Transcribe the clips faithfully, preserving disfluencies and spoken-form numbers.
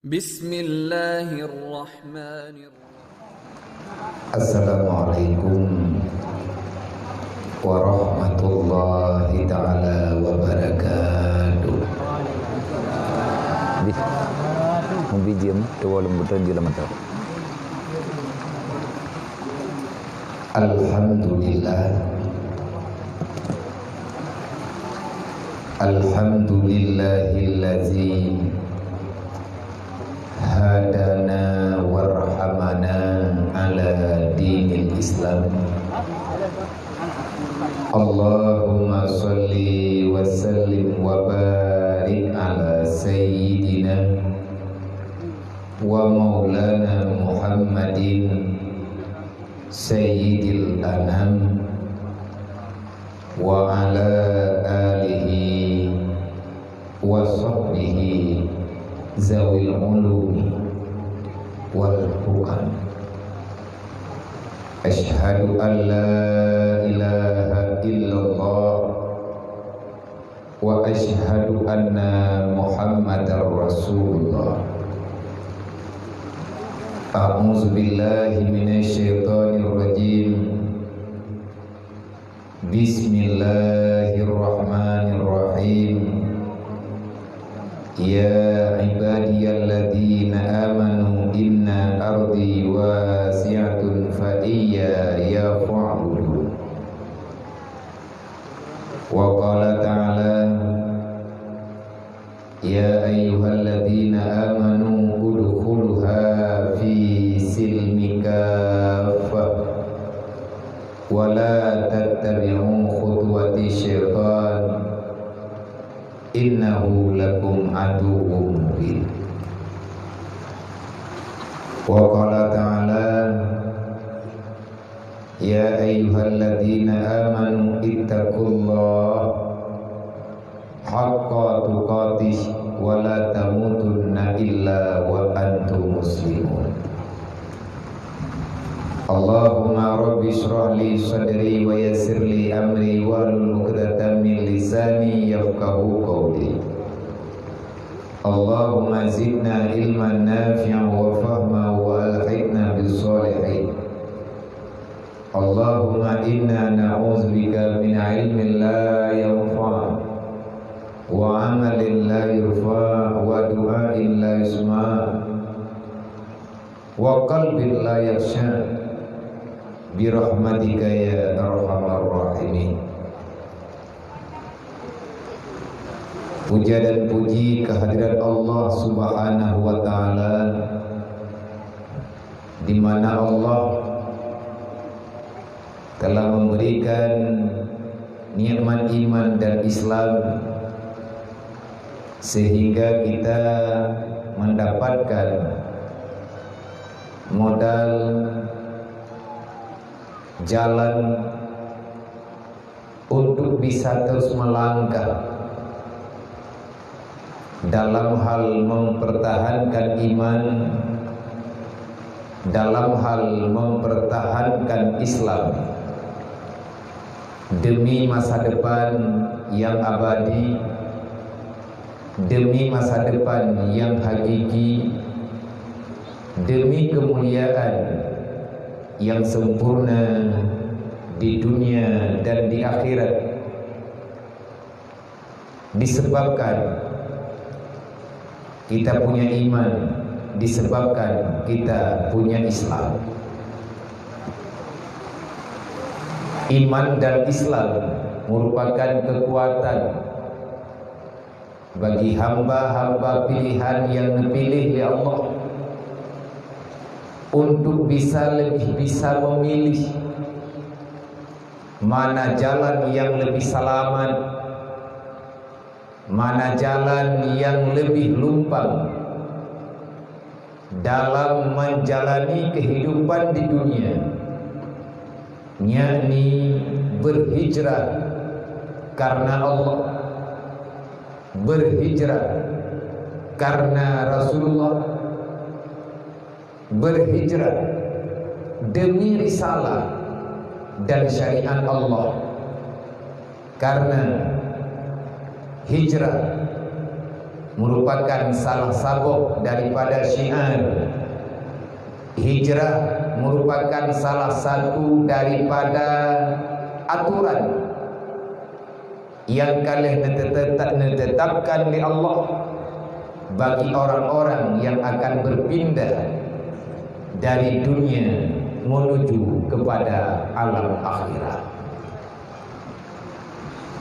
Bismillahirrahmanirrahim. Assalamualaikum warahmatullahi taala wabarakatuh. Bih, mubi jeuem, tuwo lom beutôi jeuem mata. Alhamdulillah. Alhamdulillahillazi hadana warhamana ala dinil Islam. Allahumma salli wa sallim wa barik ala sayyidina wa maulana Muhammadin sayyidil anam wa ala alihi wa sahbihi zawil ulumi wal hukam. Asyhadu an la ilaha illallah wa asyhadu anna Muhammadar Rasulullah. A'udzu billahi minasy syaithanir rajim. Bismillahirrahmanirrahim. Ya ibadiyalladzina amanu inna ardi wasi'atun fa iyyaya fa'budun. Wa qala ta'ala, ya ayyuhalladzina amanu udkhuluha fi silmi kaffah wa la tattabi'u khutuwati syaitan innahu lakum aduwwum mubin. Wa qala ta'ala, ya ayyuhalladzina amanu ittaqullaha haqqa tuqatih wa la tamutunna illa wa antum muslimun. Allahumma rabbi shrah li sadri wa yassir li amri wahlul 'uqdatam min lisani yafqahu qawli. Allahumma zidna ilman nafi'an wa fahma wa alhiqna bis shalihin. Allahumma inna na'udzubika min ilmin la yanfa', wa amalin la yurfa', wa du'ain la yusma', wa qalbin la yakhsya', bi rahmatika ya arhamar rahimin. Puja dan puji kehadirat Allah Subhanahu wa Ta'ala, di mana Allah telah memberikan nikmat iman dan Islam, sehingga kita mendapatkan modal, jalan untuk bisa terus melangkah dalam hal mempertahankan iman, dalam hal mempertahankan Islam demi masa depan yang abadi, demi masa depan yang hakiki, demi kemuliaan yang sempurna di dunia dan di akhirat. Disebabkan kita punya iman, disebabkan kita punya Islam. Iman dan Islam merupakan kekuatan bagi hamba-hamba pilihan yang dipilih oleh Allah untuk bisa lebih bisa memilih mana jalan yang lebih selamat, mana jalan yang lebih lumpang dalam menjalani kehidupan di dunia, yakni berhijrah karena Allah, berhijrah karena Rasulullah, berhijrah demi risalah dan syariat Allah. Karena hijrah merupakan salah saboh daripada syiar. Hijrah merupakan salah satu daripada aturan yang ka lheueh neutetap-, neutetapkan lé Allah bagi orang-orang yang akan berpindah dari dunia menuju kepada alam akhirat.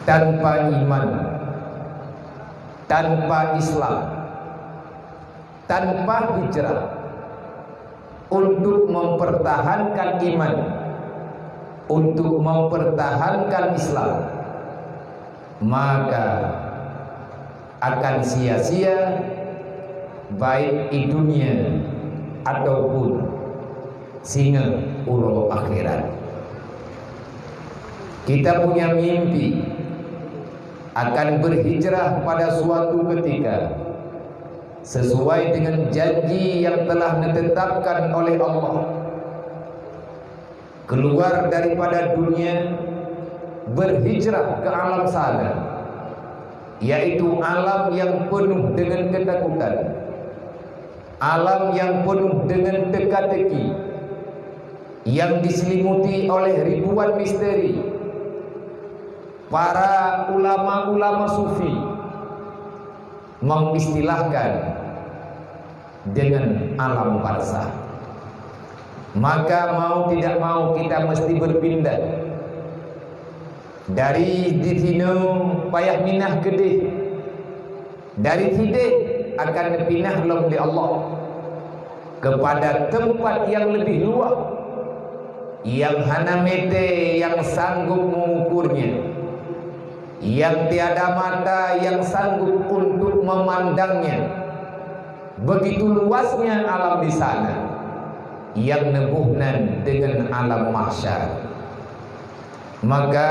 Tanpa iman, tanpa Islam, tanpa hijrah untuk mempertahankan iman, untuk mempertahankan Islam, maka akan sia-sia baik di dunia ataupun singoh uroe akhirat. Kita punya mimpi akan berhijrah pada suatu ketika sesuai dengan janji yang telah ditetapkan oleh Allah. Keluar daripada dunia, berhijrah ke alam sana, yaitu alam yang penuh dengan ketakutan, alam yang penuh dengan teka-teki, yang diselimuti oleh ribuan misteri. Para ulama-ulama sufi mengistilahkan dengan alam barzakh. Maka mau tidak mau kita mesti berpindah. Dari di sinoe payah minah keudeh. Dari sideh akan neupinah lom lé Allah kepada tempat yang lebih luas, yang hana mete yang sanggup mengukurnya, yang tiada mata yang sanggup untuk memandangnya. Begitu luasnya alam di sana, yang neuboh nan dengan alam mahsyar. Maka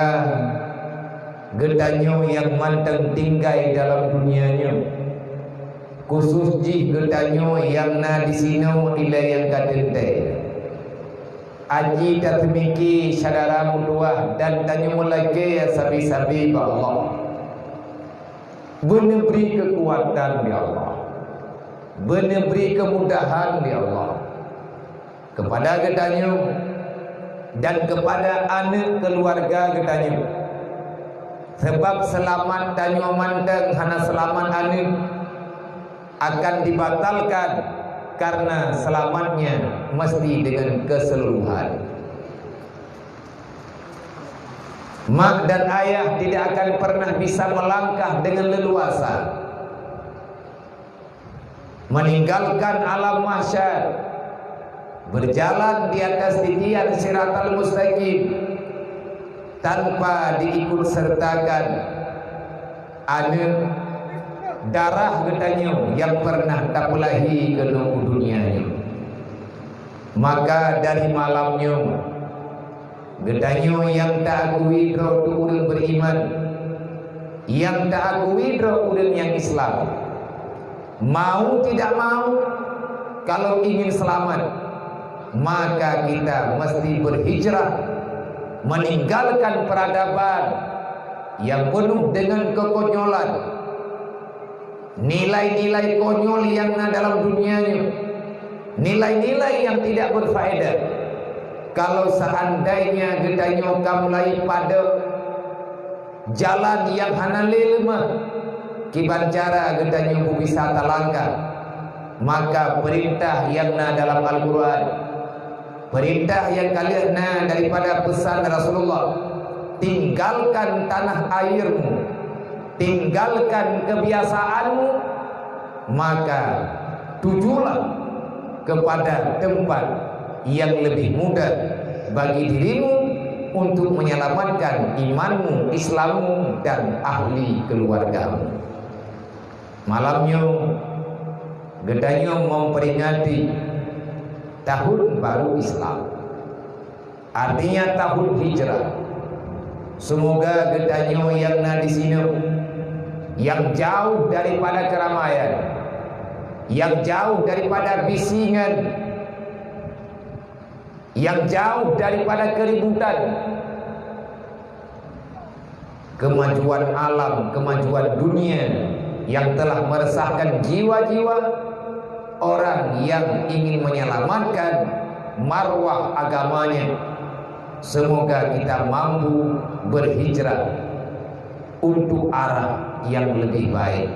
geutanyoe nyang mantong tinggai dalam dunia nyoe, khusus jih geutanyoe nyang na disinoe ilée nyang ka teuntée, aji taseumiki syedara meutuwah dan tanyoe meulakée sabe-sabe bak Allah. Beuneubri keukuatan, ya Allah. Beuneubri keumudahan, ya Allah, keupada geutanyoe dan keupada aneuëk keuluwarga geutanyoe. Sabab seulamat tanyoe mantong hana seulamat aneuëk akan dibatalkan, kareuna seulamatnya mesti dengan keseluruhan. Mak dan ayah tidak akan pernah bisa melangkah dengan leluasa meninggalkan alam mahsyar, berjalan di atas titian siratal mustaqim tanpa diikut sertakan aneuëk darah geutanyoe nyang pernah tapeulahi keunoe u dunia nyoe. Maka dari malam nyoe, geutanyoe nyang taakui droe teuh ureuëng beriman, nyang taakui droe ureuëng nyang Islam, mau tidak mau, kalau ingin selamat, maka kita mesti berhijrah, meninggalkan peradaban yang penuh dengan kekonyolan, nilai-nilai konyol yang na dalam dunia nyoe, nilai-nilai yang tidak berfaedah. Kalau seandainya geutanyoe ka mulai padub jalan nyang hana lé leumah, kiban cara geutanyoe bisa talangkah, maka peurintah nyang na dalam Al-Quran, peurintah nyang ka lheueh na daripada peusan Rasulullah, "Tinggalkan tanah airmu, tinggalkan kebiasaanmu, maka tujulah kepada tempat yang lebih mudah bagi dirimu untuk menyelamatkan imanmu, Islammu, dan ahli keluargamu." Malam nyoe geutanyoe memperingati tahun baru Islam, artinya tahun hijrah. Semoga geutanyoe nyang na disinoe, nyang jauh daripada keramaian, nyang jauh daripada bisingan, nyang jauh daripada keributan, kemajuan alam, kemajuan dunia yang telah meresahkan jiwa-jiwa orang yang ingin menyelamatkan marwah agamanya. Semoga kita mampu berhijrah untuk arah yang lebih baik.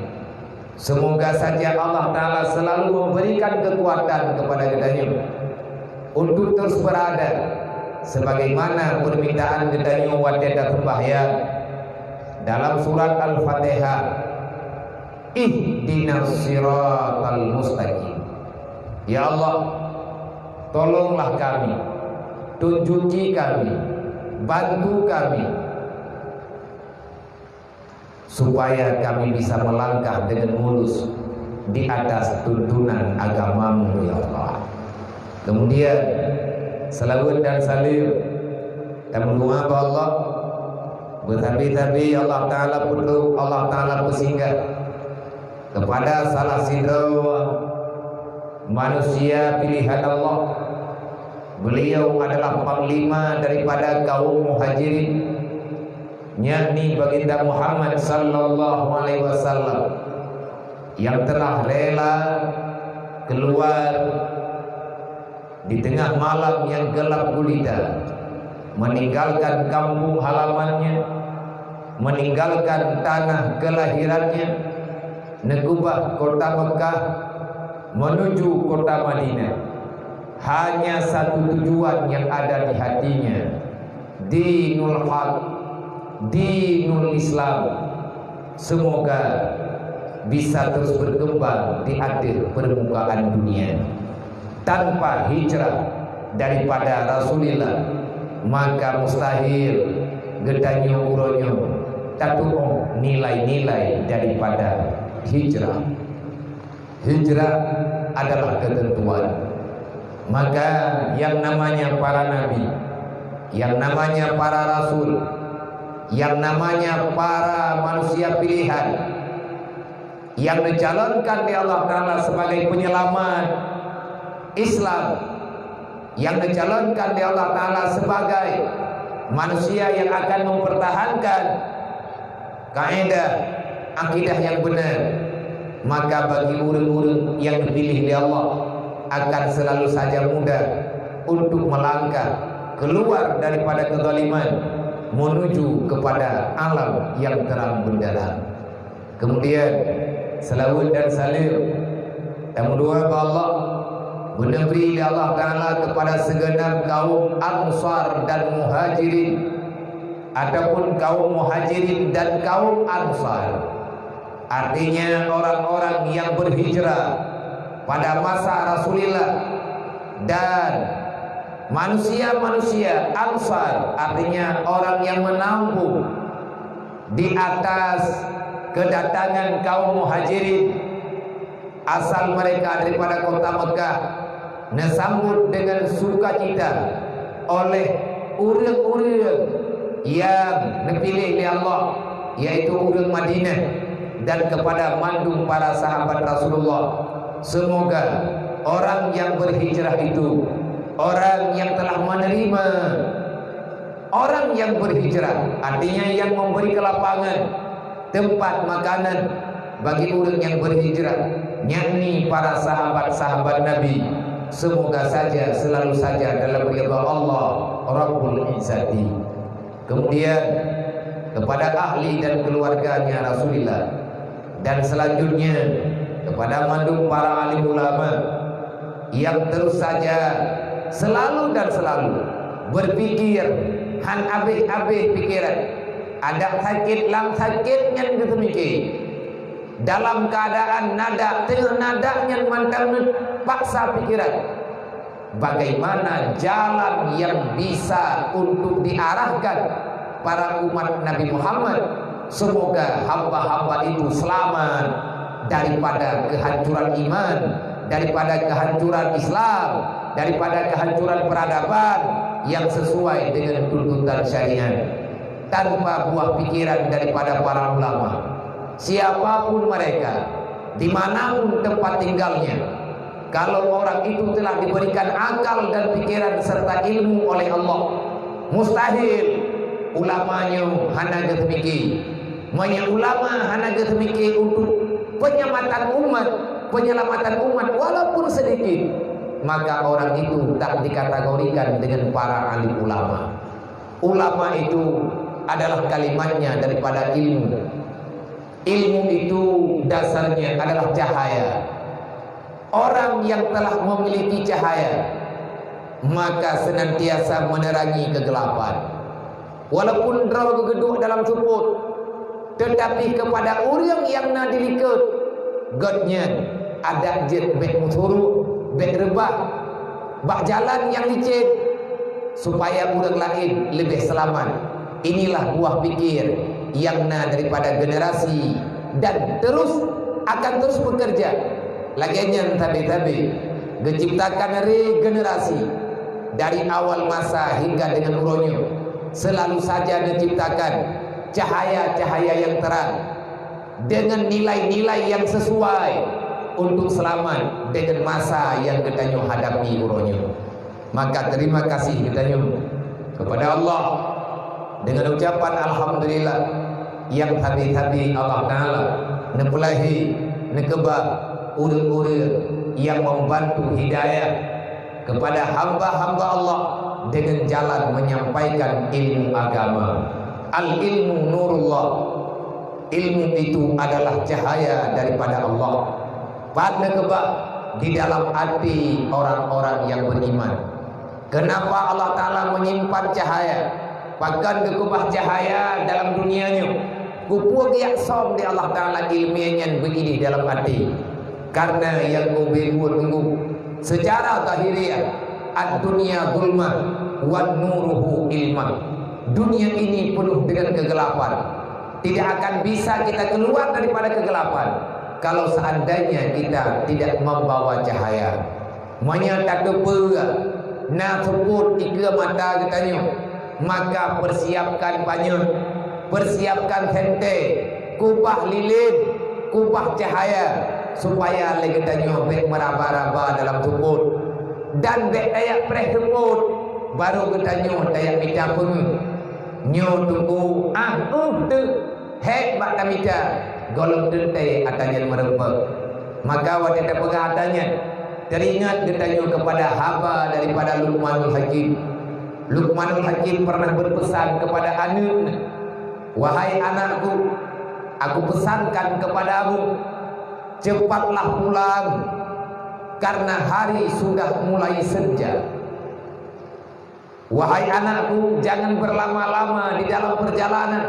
Semoga saja Allah Ta'ala selalu memberikan kekuatan kepada geutanyoe untuk terus berada sebagaimana permintaan geutanyoe watée taseumbahyang dalam surat Al-Fatihah, "Ihdinas siratal mustaqim." Ya Allah, tolonglah kami, tunjuki kami, bantu kami, supaya kami bisa melangkah dengan mulus di atas tuntunan agama-Mu, ya Allah. Kemudian, salawat dan salam tameudoa bak Allah, beusabe-sabe Allah Ta'ala peutrok, Allah Ta'ala peusinggah kepada salah sidroe manusia pilihan Allah. Beliau adalah panglima daripada kaum Muhajirin, yakni Baginda Muhammad sallallahu alaihi wasallam, yang telah rela keluar di tengah malam yang gelap gulita, meninggalkan kampung halamannya, meninggalkan tanah kelahirannya, neukubah kota Mekah menuju kota Madinah. Hanya satu tujuan yang ada di hatinya, dinul haq, dinul Islam. Semoga bisa terus berkembang di ateueh permukaan dunia. Tanpa hijrah daripada Rasulullah, maka mustahil geutanyoe uroe nyoe tatu'oh nilai-nilai daripada hijrah. Hijrah adalah ketentuan. Maka yang namanya para nabi, yang namanya para rasul, yang namanya para manusia pilihan, yang dicalonkan di Allah Ta'ala sebagai penyelamat Islam, yang dicalonkan di Allah Ta'ala sebagai manusia yang akan mempertahankan kaidah akidah yang benar, maka bagi ureuëng-ureuëng yang dipilih di Allah akan selalu saja mudah untuk melangkah keluar daripada kezaliman menuju kepada alam yang terang benderang. Kemudian, salawat dan salam tameudoa bak Allah, beuneubri lé Allah Ta'ala kepada segenap kaum Ansar dan Muhajirin, ataupun kaum Muhajirin dan kaum Ansar. Artinya, orang-orang yang berhijrah pada masa Rasulullah dan manusia-manusia Ansar, artinya orang yang menampung di atas kedatangan kaum Muhajirin, asal mereka daripada kota Mekah, neusambot dengan sukacita oleh ureuëng-ureuëng nyang neupiléh lé Allah, yaitu ureuëng Madinah, dan kepada mandum para sahabat Rasulullah. Semoga orang yang berhijrah itu, orang yang telah menerima orang yang berhijrah, artinya yang memberi kelapangan, tempat makanan bagi ureuëng yang berhijrah, yakni para sahabat-sahabat Nabi. Semoga saja selalu saja dalam ridha Allah Rabbul Izzati. Kemudian, kepada ahli dan keluarganya Rasulullah, dan selanjutnya kepada mandum para alim ulama yang terus saja selalu dan selalu berpikir han abéh-abéh pikiran. Adak sakét lam sakét nyan geuteumiké. Dalam keuadaan nadak teungoh nadak nyan mantong paksa pikiran. Bagaimana jalan yang bisa untuk diarahkan para umat Nabi Muhammad? Semoga hamba-hamba itu selamat daripada kehancuran iman, daripada kehancuran Islam, daripada kehancuran peradaban yang sesuai dengan tuntutan syariat. Tanpa buah pikiran daripada para ulama, siapapun mereka, dimanapun tempat tinggalnya, kalau orang itu telah diberikan akal dan pikiran serta ilmu oleh Allah, mustahil ulamanya hana geuteumiké. Meunyoe ulama hana geuteumiké untuk penyelamatan umat, penyelamatan umat walaupun sedikit, maka orang itu tak dikategorikan dengan para alim ulama. Ulama itu adalah kalimatnya daripada ilmu. Ilmu itu dasarnya adalah cahaya. Orang yang telah memiliki cahaya, maka senantiasa menerangi kegelapan. Walaupun droe geuduek dalam seupôt, tetapi kepada ureuëng nyang na di likot, gobnyan adak jeuet bék meusurok, bék reubah bak jalan nyang licén, supaya ureuëng laén leubeh seulamat. Inilah buah pikir nyang na daripada generasi dan terus akan terus bekerja. Lagée nyan sabe-sabe geuciptakan regenerasi dari awal masa hingga dengan uroe nyoe, selalu saja geuciptakan cahaya-cahaya yang terang dengan nilai-nilai yang sesuai untuk selamat dengan masa yang geutanyoe hadapi uroe nyoe. Maka terima kasih geutanyoe kepada Allah dengan ucapan alhamdulillah nyang sabe-sabe Allah Taala neupeulahé, neukeubah ureuëng-ureuëng nyang membantu hidayah kepada hamba-hamba Allah dengan jalan menyampaikan ilmu agama. Al-ilmu nurullah. Ilmu itu adalah cahaya daripada Allah. Pat neukeubah? Di dalam hati orang-orang yang beriman. Kenapa Allah Taala menyimpan cahaya? Pakon geukeubah cahaya dalam dunia nyoe? Keupeue geujak som di Allah Taala ilmu nyan beuidéh dalam até? Karena nyang ubé buet teunggu, secara zahiriah, ad-dunya zulmah wan nuruhu ilmah. Dunia ini penuh dengan kegelapan. Tidak akan bisa kita keluar daripada kegelapan kalau seandainya kita tidak membawa cahaya. Meunyoe tateupeue na seupôt dikeue mata geutanyoe, maka persiapkan panyöt, persiapkan sentée, kubah lilin, kubah cahaya, supaya lé geutanyoe bék meuraba-raba dalam seupôt dan bék tajak preh seupôt, barô geutanyoe tajak mita peungeuh. Nyoe teungku, ah, uh, teuh. Hék bak tamita, gohlom teuntée ata nyan meureumpok. Maka watée tapeugah ata nyan, teuringat geutanyoe keupada haba daripada Luqmanul Hakim. Luqmanul Hakim pernah beupeusan keupada aneuëk, "Wahai anakku, aku pesankan keupadamu, ceupatlah pulang, karena hari sudah mulai senja." Wahai anakku, jangan berlama-lama di dalam perjalanan.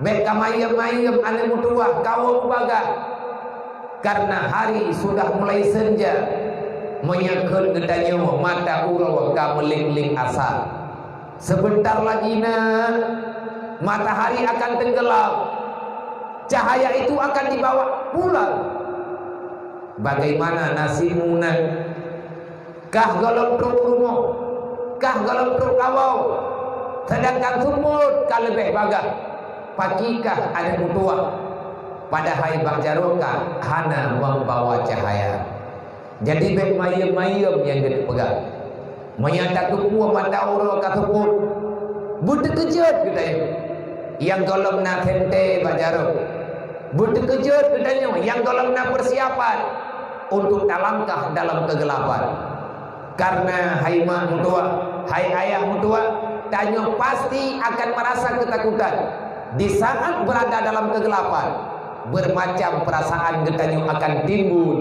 Bék kamayem-mayem aneuëk meutuwah, kawoe bagah. Karena hari sudah mulai senja. Meunyoe kheun geutanyoe mata uroe ka meuléng-léng asa. Sebentar lagi, nak, matahari akan tenggelam. Cahaya itu akan dibawa pulang. Bagaimana nasibmu, nak? Kah gohlom trok rumoh, kah gohlom trok kawoe, seudangkan seupôt ka leubeh bagah. Pakikah aneuëk meutuwah, padahai bak jaroe ka hana membawa cahaya. Jadi bék mayem-mayem nyang geupeugah. Meunyoe tateupeue mata uroe ka seupôt, beuteukeujot geutanyoe nyang gohlom na sentée bak jaroe. Beuteukeujot geutanyoe nyang gohlom na persiapan untuk talangkah dalam keugelapan. Karena hai mak meutuwah, hai ayah meutuwah, tanyoe pasti akan merasa ketakutan di saat berada dalam kegelapan. Bermacam perasaan geutanyoe akan timbul.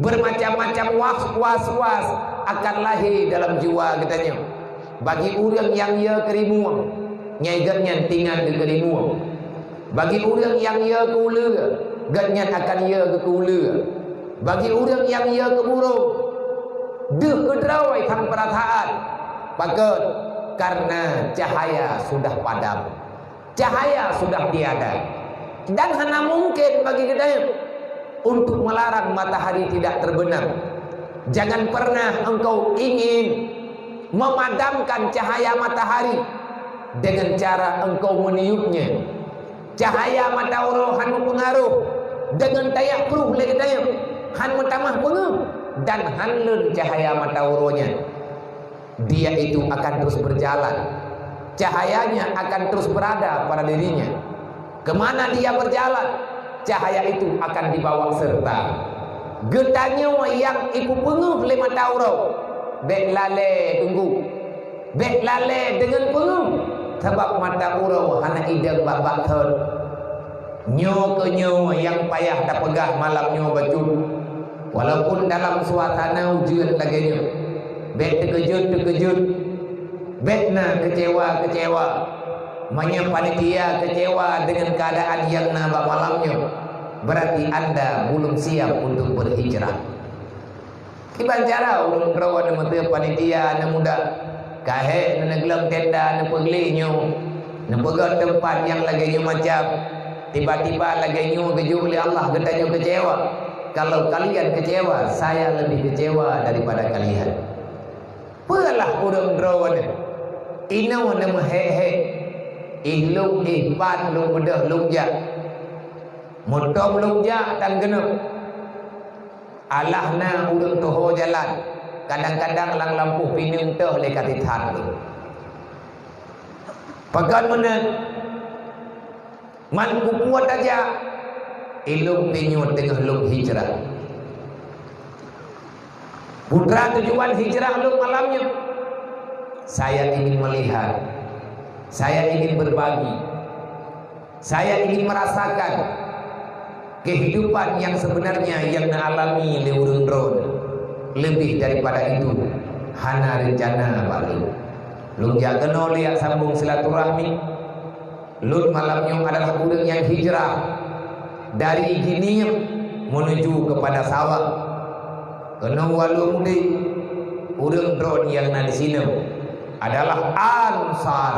Bermacam-macam was-was akan lahé dalam jiwa geutanyoe. Bagi ureuëng nyang yö keu rimueng, nyan gobnyan tingat geukeu rimueng. Bagi ureuëng nyang yö keu uleue, gobnyan akan yö geukeu uleue. Bagi ureuëng nyang yö keu burông, deuh keudroe that peurasaan. Pakon? Karena cahaya sudah padam. Cahaya sudah tiada. Dan hana mungkin bagi geutanyoe untuk melarang matahari tidak terbenam. Jangan pernah engkau ingin memadamkan cahaya matahari dengan cara engkau meniupnya. Cahaya mata uroe han meupeungaroh dengan tajak pruh lé geutanyoe, han meutamah peungeuh dan han lon cahaya mata uroe nyan. Dia itu akan terus berjalan. Cahayanya akan terus berada pada dirinya. Kemana dia berjalan? cahaya itu akan dibawa serta. Geutanyoe nyang ipeupeungeuh lé mata uroe, bék lalée teunggu, bék lalée deungon peungeuh, sabab mata uroe hana idong bak-bak thon. Nyoe keuh nyoe nyang payah tapeugah malam nyoe bacut, walaupun dalam suasana ujeuen lagée nyoe. Bék teukeujot-teukeujot, bék na keucewa-keucewa. Meunyoe panitia keucewa deungon keuadaan nyang na bak malam nyoe, berarti anda belum siap untuk berhijrah. Kiban cara ureuëng droe neumeuteuh panitia aneuk muda, ka hék neugleueng tenda neupeugleh nyoe, neupeugöt teumpat nyang lagée nyoe macam, tiba-tiba lagée nyoe geujok lé Allah geutanyoe keucewa. Kalau kalian kecewa, saya lebih kecewa daripada kalian. Peue lah ureuëng droeneuh, inoe neumeuhék-hék, ih lôn ih pat lôn beudôh lôn jak. Meutom lôn jak tan keuneuk. Alah na ureuëng tuho jalan, kadang-kadang lam lampôh pineung teuh lé ka tithat lôn. Pakon meunan, man kupuat aja, ilôn pinyuet teungoh lôn hijrah. Putra tujuan hijrah lôn malam nyoe, saya ingin melihat, saya ingin berbagi, saya ingin merasakan kehidupan yang sebenarnya yang na alami lé ureuëng droe. Lebih daripada itu, hana rencana bak lôn. Lôn jak keunoe liak sambung silaturahmi. Lôn malam nyoe adalah ureuëng nyang hijrah dari Jeunieb menuju kepada Sawa. Keunoe waleueng udeb, ureuëng droe nyang na disinoe adalah Ansar,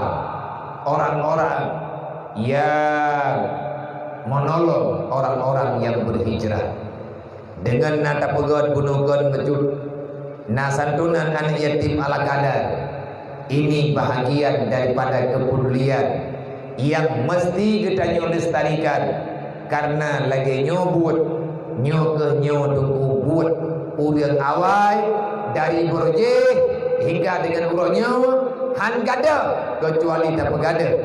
orang-orang yang menolong orang-orang yang berhijrah. Deungon na tapeugöt bunoe kon bacut, na santunan aneuk yatim ala kadar. Ini bahagian daripada kepedulian yang mesti geutanyoe lestarikan, karena lagée nyoe buet, nyoe keuh nyoe teungku buet ureuëng awai dari beureujeih hingga deungon uroe nyoe han gadôh keucuali tapeugadôh,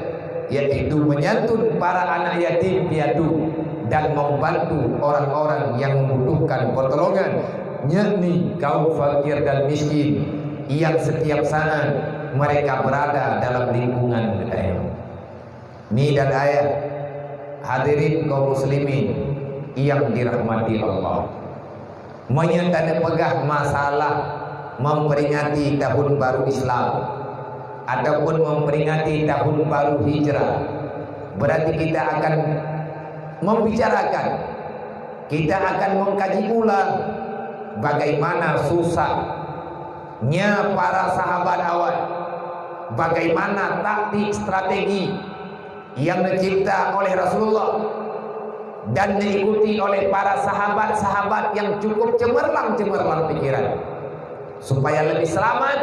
yaitu menyantun para anak yatim piatu dan membantu orang-orang yang membutuhkan pertolongan, yakni kaum fakir dan miskin yang setiap saat mereka berada dalam lingkungan geutanyoe. Mi dan ayah, hadirin kaum muslimin yang dirahmati Allah. Meunyoe taneuk peugah masalah memperingati tahun baru Islam ataupun memperingati tahun baru hijrah, berarti kita akan membicarakan, kita akan mengkaji ulang bagaimana susahnya para sahabat awal, bagaimana taktik strategi yang dicipta oleh Rasulullah dan diikuti oleh para sahabat-sahabat yang cukup cemerlang-cemerlang pikiran, supaya lebih selamat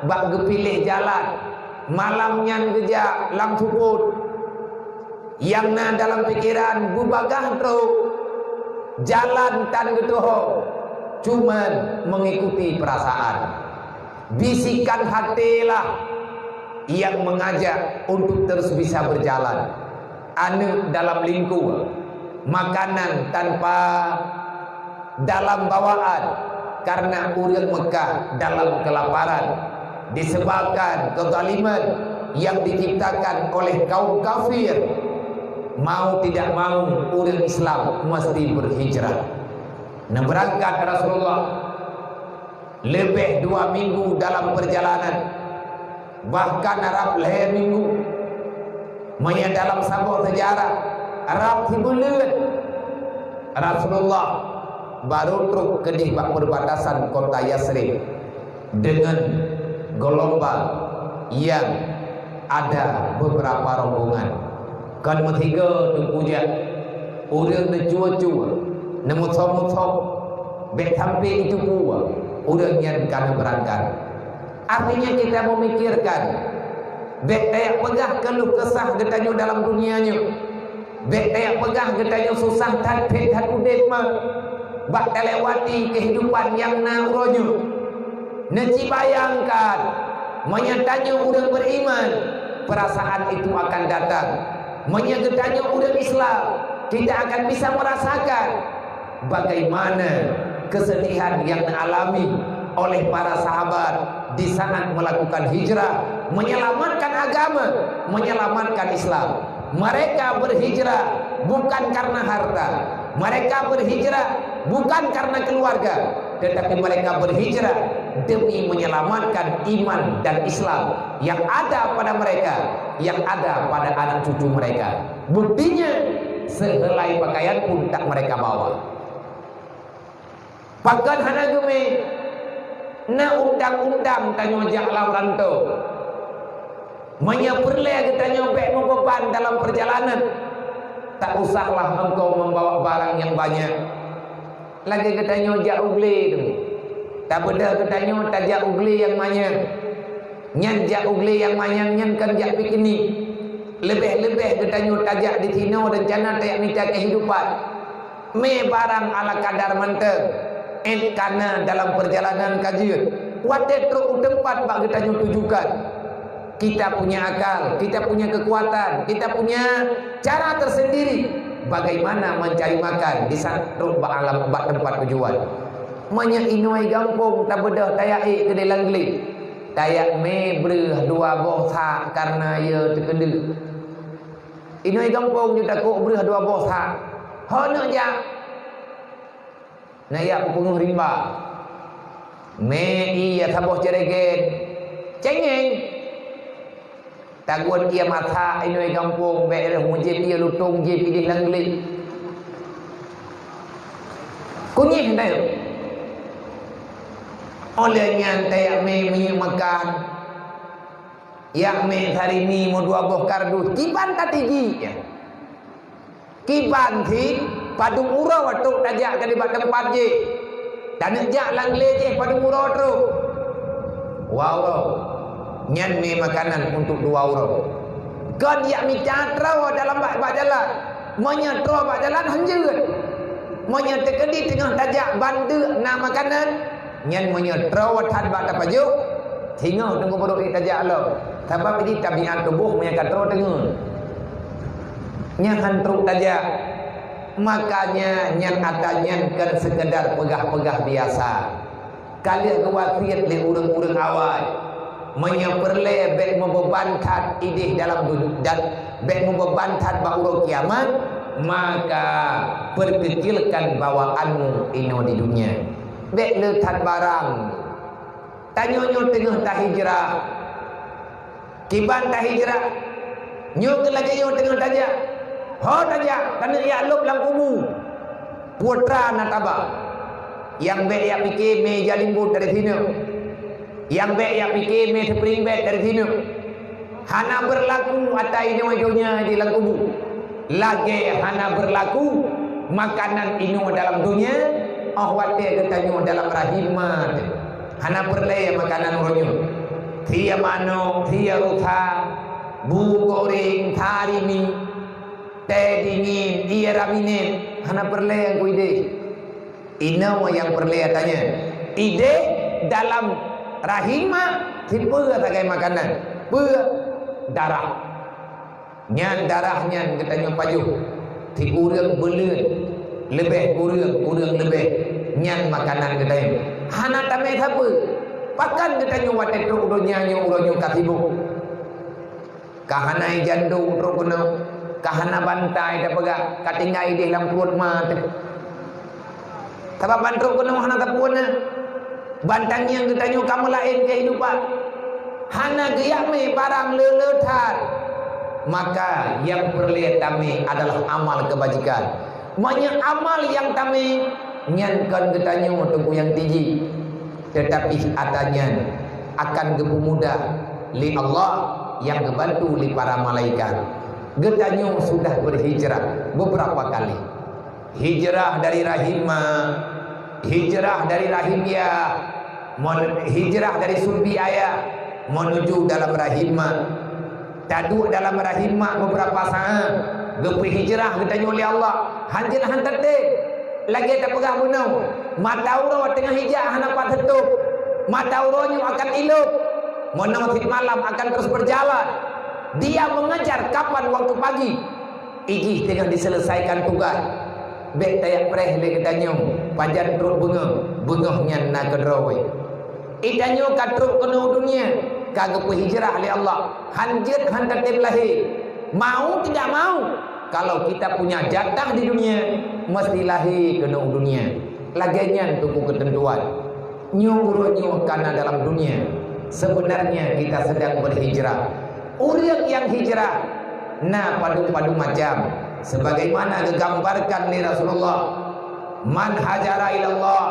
bak geupiléh jalan malam nyan geujak lam supot. Nyang na dalam pikiran beubagaih trok jalan tan geutuho, cuman mengikuti perasaan. Bisikan hatilah yang mengajak untuk terus bisa berjalan. Aneuk dalam lingkor, makanan tanpa dalam bawaan, karena ureuëng Mekah dalam kelaparan disebabkan kezaliman yang diciptakan oleh kaum kafir. Mau tidak mau, ureuëng Islam mesti berhijrah. Neubeurangkat Rasulullah leubeh dua minggu dalam perjalanan, bahkan rab lhée minggu. Meunyoe dalam saboh seujarah, rab sibuleuen. Rasulullah baru trok keudeh bak peubatasan kota Yasrib deungon geulumbang yang ada beberapa rombongan. Kon meusigoe teungku jak, ureuëng neucue-cue, neumeusom-musom, bék sampoe jiteupeue ureuëng nyan ka neubeurangkat. Artinya kita memikirkan, bék tajak peugah keuluh keusah geutanyoe dalam dunia nyoe. Bék tajak peugah geutanyoe susah that, phet that udeb meuh bak talewati keuhidupan nyang na uroe nyoe. Neucibayangkan, meunyoe tanyoe ureuëng beriman, perasaan itu akan datang. Meunyoe geutanyoe ureuëng Islam, Kita akan bisa merasakan bagaimana kesedihan yang dialami oleh para sahabat di saat melakukan hijrah, menyelamatkan agama, menyelamatkan Islam. Mereka berhijrah bukan karena harta. Mereka berhijrah bukan karena keluarga, tetapi mereka berhijrah demi menyelamatkan iman dan Islam yang ada pada mereka, yang ada pada anak cucu mereka. Buktinya, sehelai pakaian pun tak mereka bawa. Pakon hana geumé? Na undang-undang tanyoe jak lam rantô. Meunyoe peureulée geutanyoe bék meubeban dalam peurjalanan, tak usahlah engkau membawa barang nyang banyak. Lagée geutanyoe jak u glé teuma. Tabeudôh geutanyoe tajak u glé nyang manyang. Nyan jak u glé nyang manyang nyan kon jak piknik. Leubeh-leubeh geutanyoe tajak disinoe reuncana tajak mita keuhidupan. Mé barang ala kadar mantong, ék kana dalam peurjalanan ka jeuet. Watée trok u teumpat bak geutanyoe tujukan, kita punya akal, kita punya kekuatan, kita punya cara tersendiri bagaimana mencari makan di saat trok bak alam, bak teumpat tujuan. Meunyoe inoe gampông tabeudôh tajak ék keudéh lam glé, tajak mé breueh dua boh sak kareuna yö teukeudeuek. Inoe gampông jeuet takok breueh dua boh sak. Ho neuk jak? Neuk jak peupeungeuh rimba. Mé ié saboh ceureugen. Céngéng. Taguet ié masak inoe gampông, bék lheueh meujieb ié lutông jieb idéh lam glé. Kunyeh dayeuh. Óh lheueh nyan tajak mé minyeuk makan. Jak mé sarimi meudua boh kardus, kiban tatigi. Kiban cit padum uroe trok tajak keu nibak teumpat jih. Taneuk jak lam glé jih padum uroe trok. Dua uroe. Nyan mé makanan untuk dua uroe. Kon jak mita troe dalam bak, bak jalan. Meunyoe troe bak jalan hanjeuet. Meunyoe teukeudi teungoh tajak ban deuk na makanan, nyan meunyoe troe that bak tapajoh, singoh teungku peuruek jih tajak lom. Sabab jih tabiat tuboh meunyoe ka troe teungeut. Nyan han trok tajak. Makanya nyan ata nyan kon seukeudar peugah-peugah biasa. Ka lheueh geuwasiet lé ureuëng-ureuëng awai, meunyoe peureulée bék meubeuban that idéh dalam dunia dan bék meubeuban that bak uroe kiamat, maka perkecilkan bawaanmu inoe di dunia. Bék le that barang. Tanyoe nyoe teungoh tahijrah. Kiban tahijrah. Nyoe keuh lagée nyoe teungoh tajak. Ho tajak, taneuk jak lôb lam kubu. Putra na taba. Nyang bék jak pike mé jalimbot dari sinoe. Nyang bék jak pike mé spring bed dari sinoe. Hana beurlaku ata inoe donya di lam kubu. Lagée hana beurlaku makanan inoe dalam donya, óh watée geutanyoe dalam rahim ma teuh. Hana peureulée makanan uroe nyoe. Sia manok, sia rusa, bu goreng, sarimi, tée dingin, ié raminen, hana peureulée nyang kuideh. Inoe nyang peureulée tanyoe. Ideh dalam rahim ma sipeue sagai makanan. Peue? Darah. Nyan darah nyan geutanyoe pajoh. Sikureueng buleuen, leubeh kureueng, kureueng leubeh. Nyan makanan geutanyoe. Hana tamé sapeue. Pakon geutanyoe watée trok donya nyoe uroe nyoe ka sibok. Ka hana jandong trok keunoe, ka hana bantai tapeugah, ka tinggai ideh lam pruet ma teuh. Sabab ban trok keunoe hana tapeue na. Ban tangieng geutanyoe ka meulaén keuhidupan. Hana geujak mé barang le-le that. Maka nyang peureulée tamé adalah amal keubajikan. Meunyoe amal nyang tamé, nyan kon geutanyoe teungku nyang tiji. Teutapi ata nyan akan geupeumudah lé Allah nyang geubantu lé para malaikat. Geutanyoe sudah berhijrah beberapa kali. Hijrah dari rahim ma, hijrah dari rahim ya, mon-, hijrah dari sulbi ayah menuju dalam rahim ma. Taduek dalam rahim ma beberapa saát, geupeuhijrah geutanyoe lé Allah. Hanjeuet han teuntée. Lagée tapeugah bunoe, mata uroe teungoh ijak hana pat teutôp. Mata uroe nyoe akan ilôp. Meunoe cit malam akan terus berjalan. Dia mengejar kapan waktu pagi. Ijih teungoh diseuleusaikan tugaih, bék tajak preh lé geutanyoe pajan trok beungoh, beungoh nyan na keudroe. Geutanyoe ka trok keunoe u dunia, ka geupeuhijrah lé Allah, han jeuet han tatem lahé. Mau tidak mau, kalau kita punya jatah di dunia, mesti lahé keunoe u dunia. Lagée nyan teungku keuteuntuan. Nyoe uroe nyoe ka na dalam dunia, sebenarnya kita sedang berhijrah. Ureuëng nyang hijrah na padum-padum macam, sebagaimana geugambarkan lé Rasulullah, "Man hajara ilallah,"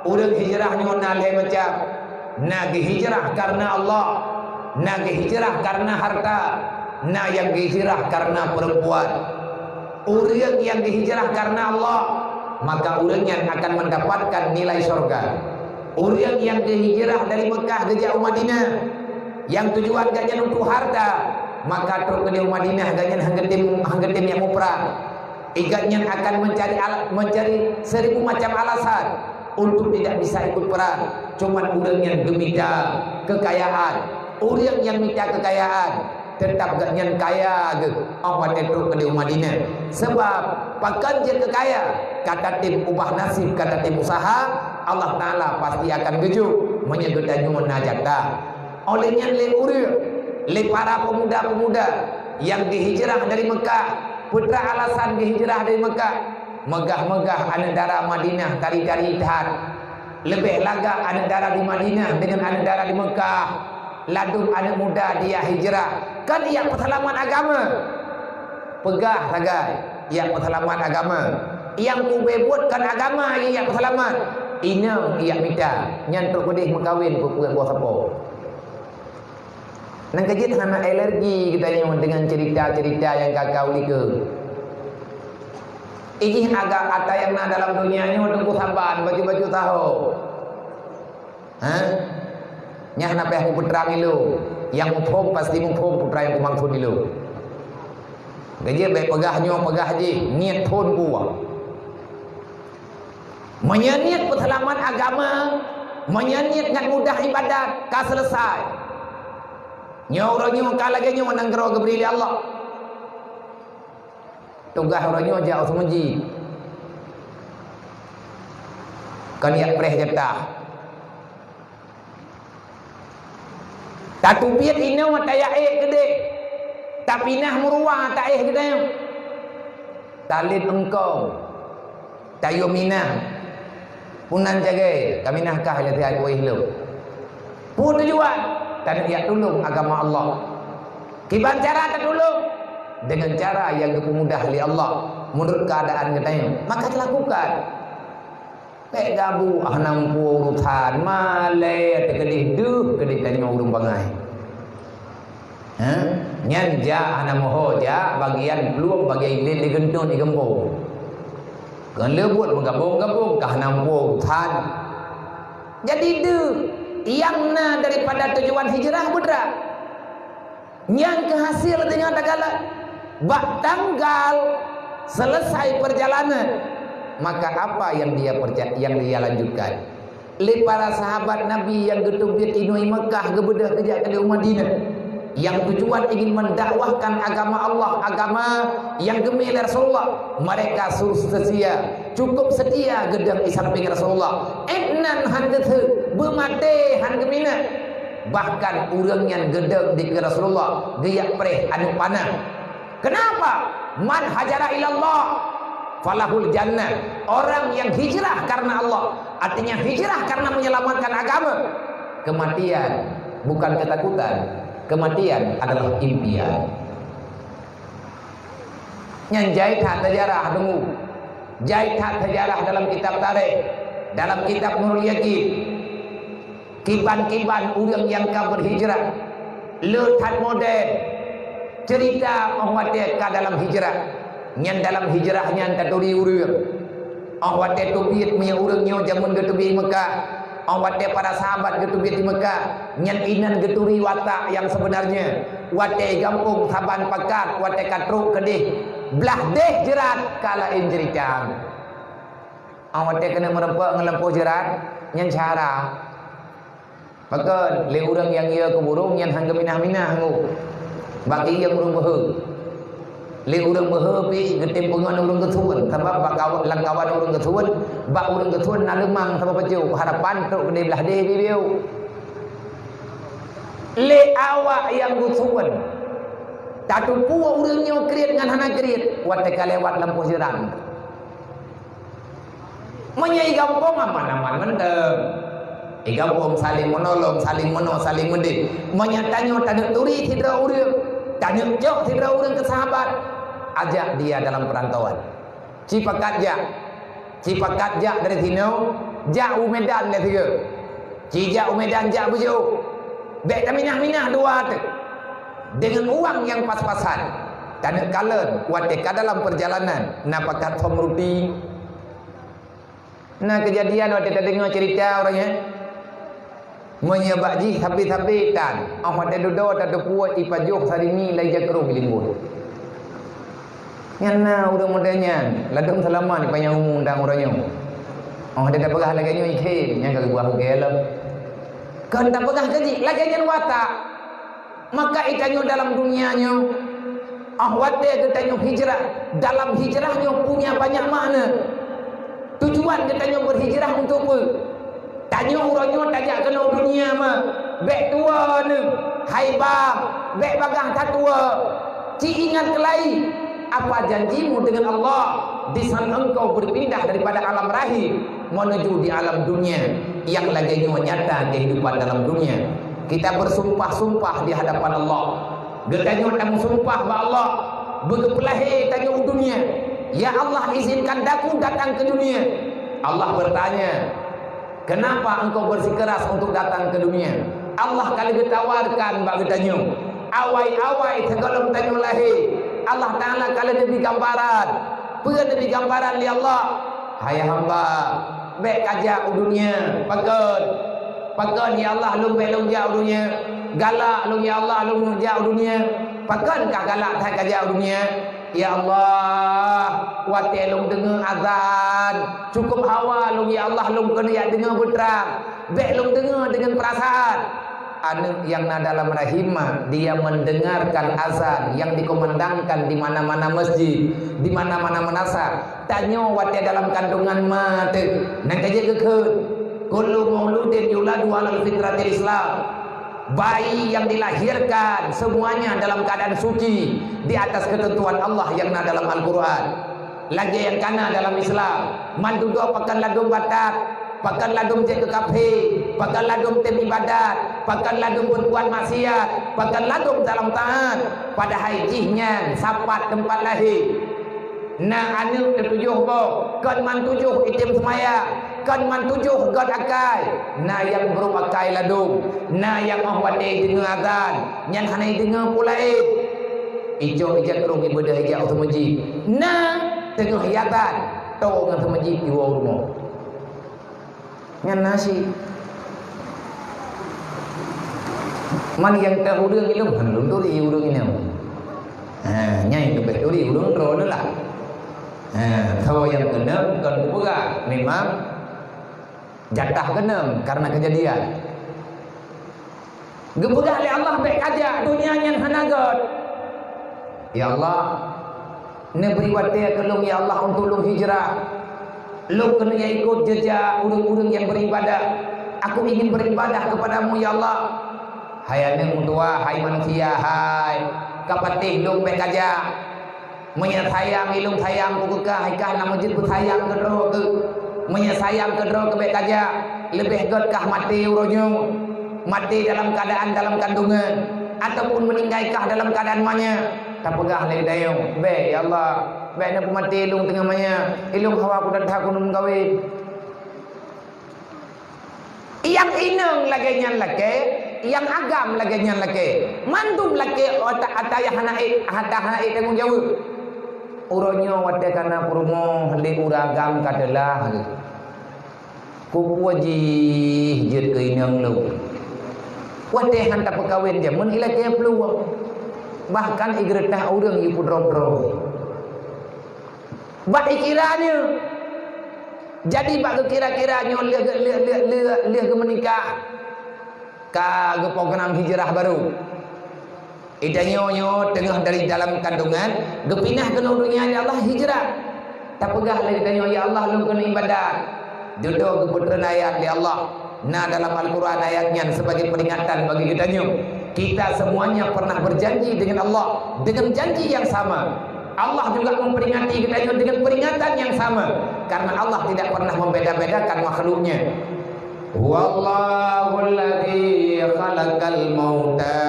ureuëng hijrah nyoe na lhée macam, na geuhijrah karena Allah, na geuhijrah karena harta, na nyang geuhijrah karena perempuan. Ureuëng nyang geuhijrah karena Allah, maka ureuëng nyan akan mendapatkan nilai syurga. Ureuëng nyang geuhijrah dari Mekah geujak u Madinah, nyang tujuan gobnyan untuk harta, maka trok keudeh u Madinah gobnyan han geutem, han geutem nyang muprang. Gobnyan akan mencari ala-, mencari seribu macam alasan untuk tidak bisa ikut perang. Cuman ureuëng nyang geumita kekayaan, ureuëng nyang mita kekayaan, teutap gobnyan kaya geuh óh watée trok keudeh u Madinah. Sabab pakon jeuet keu kaya? Ka tatem ubah naseb, ka tatem usaha, Allah Taala pasti akan geujok meunyoe geutanyoe na jatah. Óh lheueh nyan lé ureuëng, lé para pemuda-pemuda nyang geuhijrah dari Mekah, peue teuma alasan geuhijrah dari Mekah? Meugah-meugah aneuëk dara Madinah tari-tari that. Leubeh lagak aneuëk dara di Madinah deungon aneuëk dara di Mekah. Ladôm aneuëk muda dia hijrah, kan ia peuseulamat agama. Peugah sagai, ia peuseulamat agama. Nyang ubé buet kan agama ia peuseulamat. Inong ia mita, nyan trok keudeh meukawen keu peuet boh sapo. Nyang keujeuet hana alergi geutanyoe deungon cerita-cerita nyang ka-ka u likot. Ijih agak ata nyang na dalam donya nyoe teungku saban bacut-bacut saho. Ha? Nyan hana payah kupeutrang ilôn. Nyang muphom pasti muphom peue nyang kumaksud ilôn. Keujeuet bék peugah nyoe peugah jih, niet phon kuah. Meunyoe niet peuseulamat agama, meunyoe niet ngon mudah ibadat, ka seuleusai. Nyoe uroe nyoe ka lagée nyoe nanggroe geubri lé Allah. Tugaih uroe nyoe jak u seumeujid. Kon jak preh jatah. Tateubiet inoe tajak ék keudeh, tapinah meuruwa taéh geutanyoe. Talét eungkong, tayue minah. Peunan cagée, kaminah kah ilée siat kuéh lom. Peue tujuan? Taneuk jak tulông agama Allah. Kiban cara tatulông? Deungon cara nyang geupeumudah lé Allah meunurot keuadaan geutanyoe. Maka talakukan. Bék gabu, ah, hana muphom urusan, malée teukeudeh deuh keudeh tanyoe ureuëng bangai. Ha? Nyan jak hana meuho jak bagian plueng bagian ilét digeuntôn digeumbong. Keuleubot meugabong-gabong ka hana muphom urusan. Jadi deuh nyang na daripada tujuan hijrah beudrat. Nyang keuhasé deungon tagala bak tanggal seuleusai peurjalanan, maka apa nyang dia perja-, nyang dia lanjutkan? Lé para sahabat Nabi nyang geuteubiet inoe Meukah geubeudôh geujak keudeh u Madinah, nyang tujuan ingin mendakwahkan agama Allah, agama nyang geumé lé Rasulullah, mereka su-, seutia, cukup seutia geudong di sampéng Rasulullah. Ék nan han geutheun, beumaté han geuminah. Bahkan ureuëng nyan geudong dikeue Rasulullah geujak preh aneuk panah. Kenapa? Man hajara ilallah falahul jannah. Orang yang hijrah karena Allah, artinya hijrah karena menyelamatkan agama. Kematian bukan ketakutan, kematian adalah impian. Nyan jai that seujarah deungoe. Jai that seujarah dalam kitab taréh, dalam kitab Nurul Yakin. Kiban-kiban ureuëng nyang ka beuhijrah, le that model ceurita óh watée ka dalam hijrah. Nyan dalam hijrah nyan taturi ureuëng. Óh watée teubiet meunyoe ureuëng nyoe jameun geuteubiet Meukah, óh watée para sahabat geuteubiet di Meukah, nyan inan geuturi watak nyang seubeunarnya. Watée gampông saban pakat, watée ka trok keudeh blaih deh jeurat ka laén ceurita. Óh watée keuneuk meureumpok ngon lampôh jeurat, nyan syara. Pakon lé ureuëng nyang yue keu burông nyan han geuminah-minah ngôk bak ié ureuëng beuhe. Lé ureuëng beuhe pih geutem peungon ureuëng geusuon, sabab bak kaw-, lam kawan ureuëng geusuon, bak ureuëng geusuon na leumang saboh pacu, harapan trok keudeh blaih deh bibieu. Lé awak nyang geusuon, tateupeue ureuëng nyoe kriet ngon hana kriet, watée ka lewat lampôh jeuran. Meunyoe i gampông aman-aman mantong. I gampông saling menolong, saling meunoe, saling meudeh. Meunyoe tanyoe taneuk turi sidroe ureuëng, taneuk cok sidroe ureuëng keu sahabat, ajak dia dalam perantauan. Ci pakat jak. Ci pakat jak dari sinoe, jak u Medan lé sigoe. Ci jak u Medan jak beujeuôh. Bék taminah-minah dua teuh. Deungon uang nyang pas-pasan. Taneuk kalon watée ka dalam peurjalanan, na pakat som ruti. Na keujadian watée tadeungoe ceurita ureuëng nyan. Meunyoe bak jih sabe-sabe tan, óh watée dudoe tateupeue ipajoh sarimi lai jakrong i linggôi. Nyan na ureuëng model nyan, ladôm seulamat di panyang umu dan uroe nyoe. Óh watée tapeugah lagée nyoe ikheun, nyan ka geubuah ugée lom. Kon tapeugah keu jih, lagée nyan watak. Maka geutanyoe dalam dunia nyoe, óh watée geutanyoe hijrah, dalam hijrah nyoe punya banyak makna. Tujuan geutanyoe berhijrah untuk peue? Tanyoe uroe nyoe tajak keunoe dunia mah, bék tuwoe neuh, hai bang, bék bagaih tatuwoe. Ci ingat keulai, apa janjimu dengan Allah di saat engkau berpindah daripada alam rahim menuju di alam dunia yang lagée nyoe nyata kehidupan dalam dunia. Kita bersumpah-sumpah di hadapan Allah. Geutanyoe tameusumpah bak Allah, beugeupeulahé tanyoe u dunia. Ya Allah, izinkan daku datang ke dunia. Allah bertanya, "Kenapa engkau bersikeras untuk datang ke dunia?" Allah ka lheueh geutawarkan bak geutanyoe. Awai-awai sigohlom tanyoe lahé, Allah Taala ka lheueh neubri gambaran. Peue neubri gambaran lé Allah? Hai hamba, bék kajak u dunia. Pakon? Pakon, ya Allah, lôn bék lôn jak u dunia? Galak lôn, ya Allah, lôn jak u dunia. Pakon kah galak that kajak u dunia? Ya Allah, watée lôn deungoe azan, cukup hawa lôn, ya Allah, lôn keuneuk jak deungoe beutrang. Bék lôn deungoe deungon peurasaan. Aneuk nyang na dalam rahim ma, dia mendengarkan azan yang dikumandangkan di mana-mana masjid, di mana-mana meunasah. Tanyoe watée dalam kandungan ma teuh, nyan ka jeuet geukheun, "Kullu mauludin yuladu alal fitratil Islam." Bayi yang dilahirkan semuanya dalam keadaan suci di atas ketentuan Allah yang na dalam Al-Quran. Lagée nyang kana dalam Islam, mandum droe pakon ladum batat, pakon ladum jeuet keu kafé, pakon ladum tem ibadat, pakon ladum berbuat maksiat, pakon ladum dalam taat, padahai jih nyan sapat teumpat lahé. Na aneuk teutujoh boh, kon man tujoh item seumayang, kon man tujoh göt akai. Na nyang brôk akai ladum, na nyang óh watée deungoe azan, nyan hana ideungoe peue laén. Ijok ijak krueng ibeudôh ijak u seumeujid. Na teungoh azan, toe ngon seumeujid iwoe u rumoh. Nyan na cit. Man nyang teuh ureuëng ilôn, han lôn turi ureuëng inong. Ha, nyang leubeh turi ureuëng droeneuh lah. Ha, soe nyang keuneuk kon kupeugah, memang jatah keuneuk karena keujadian. Geupeugah lé Allah bék kajak, donya nyan hana göt. Ya Allah, neubri watée keu lôn, ya Allah, untuk lôn hijrah. Lôn keuneuk ikot jejak ureuëng-ureuëng nyang beribadah. Aku ingin beribadah kepada-Mu, ya Allah. Hai aneuk meutuah, hai manusia, hai, ka patéh lôn bék kajak. Meunyoe sayang ilôn sayang keu kah, hai kah na meujeuet beusayang keudroe keuh. Meunyoe sayang keudroe keuh bék kajak, leubeh göt kah maté uroe nyoe. Maté dalam keadaan dalam kandungan, ataupun meuninggai kah dalam keadaan manyét. Tapeugah lé geutanyoe, "Bék, ya Allah, bék neupeumaté ilôn teungoh manyét. Ilôn hawa kuteuntha keuneuk meugawen." Nyang inong lagée nyan lakée, nyang agam lagée nyan lakée. Mandum lakée ata-ata nyang hana ék, ata hana ék tanggong jaweueb. Uroe nyoe watée kana peurumoh lé ureuëng agam ka teulah geuh. Kupeue jih jeuet keu inong lôn. Watée han tapeukawen jameun ilakée peuluwang. Bahkan igeureutah ureuëng ipeudrob-drob. Bak ikira nyoe. Jadi bak geukira-kira nyoe lheueh, lheueh, lheueh, lheueh, lheueh geumeunikah, ka geuprogram hijrah barô. Geutanyoe nyoe teungoh dari dalam kandungan, geupinah keunoe donya lé Allah, hijrah. Tapeugah lé geutanyoe, "Ya Allah, lôn keuneuk ibadat." Dudoe geupeutreun ayat lé Allah. Na dalam Al-Quran ayat nyan sebagai peringatan bagi geutanyoe. Kita semuanya pernah berjanji dengan Allah dengan janji yang sama. Allah juga memperingati geutanyoe dengan peringatan yang sama. Karena Allah tidak pernah membeda-bedakan makhluk-Nya. "Huwallahul ladzi khalaqal mauta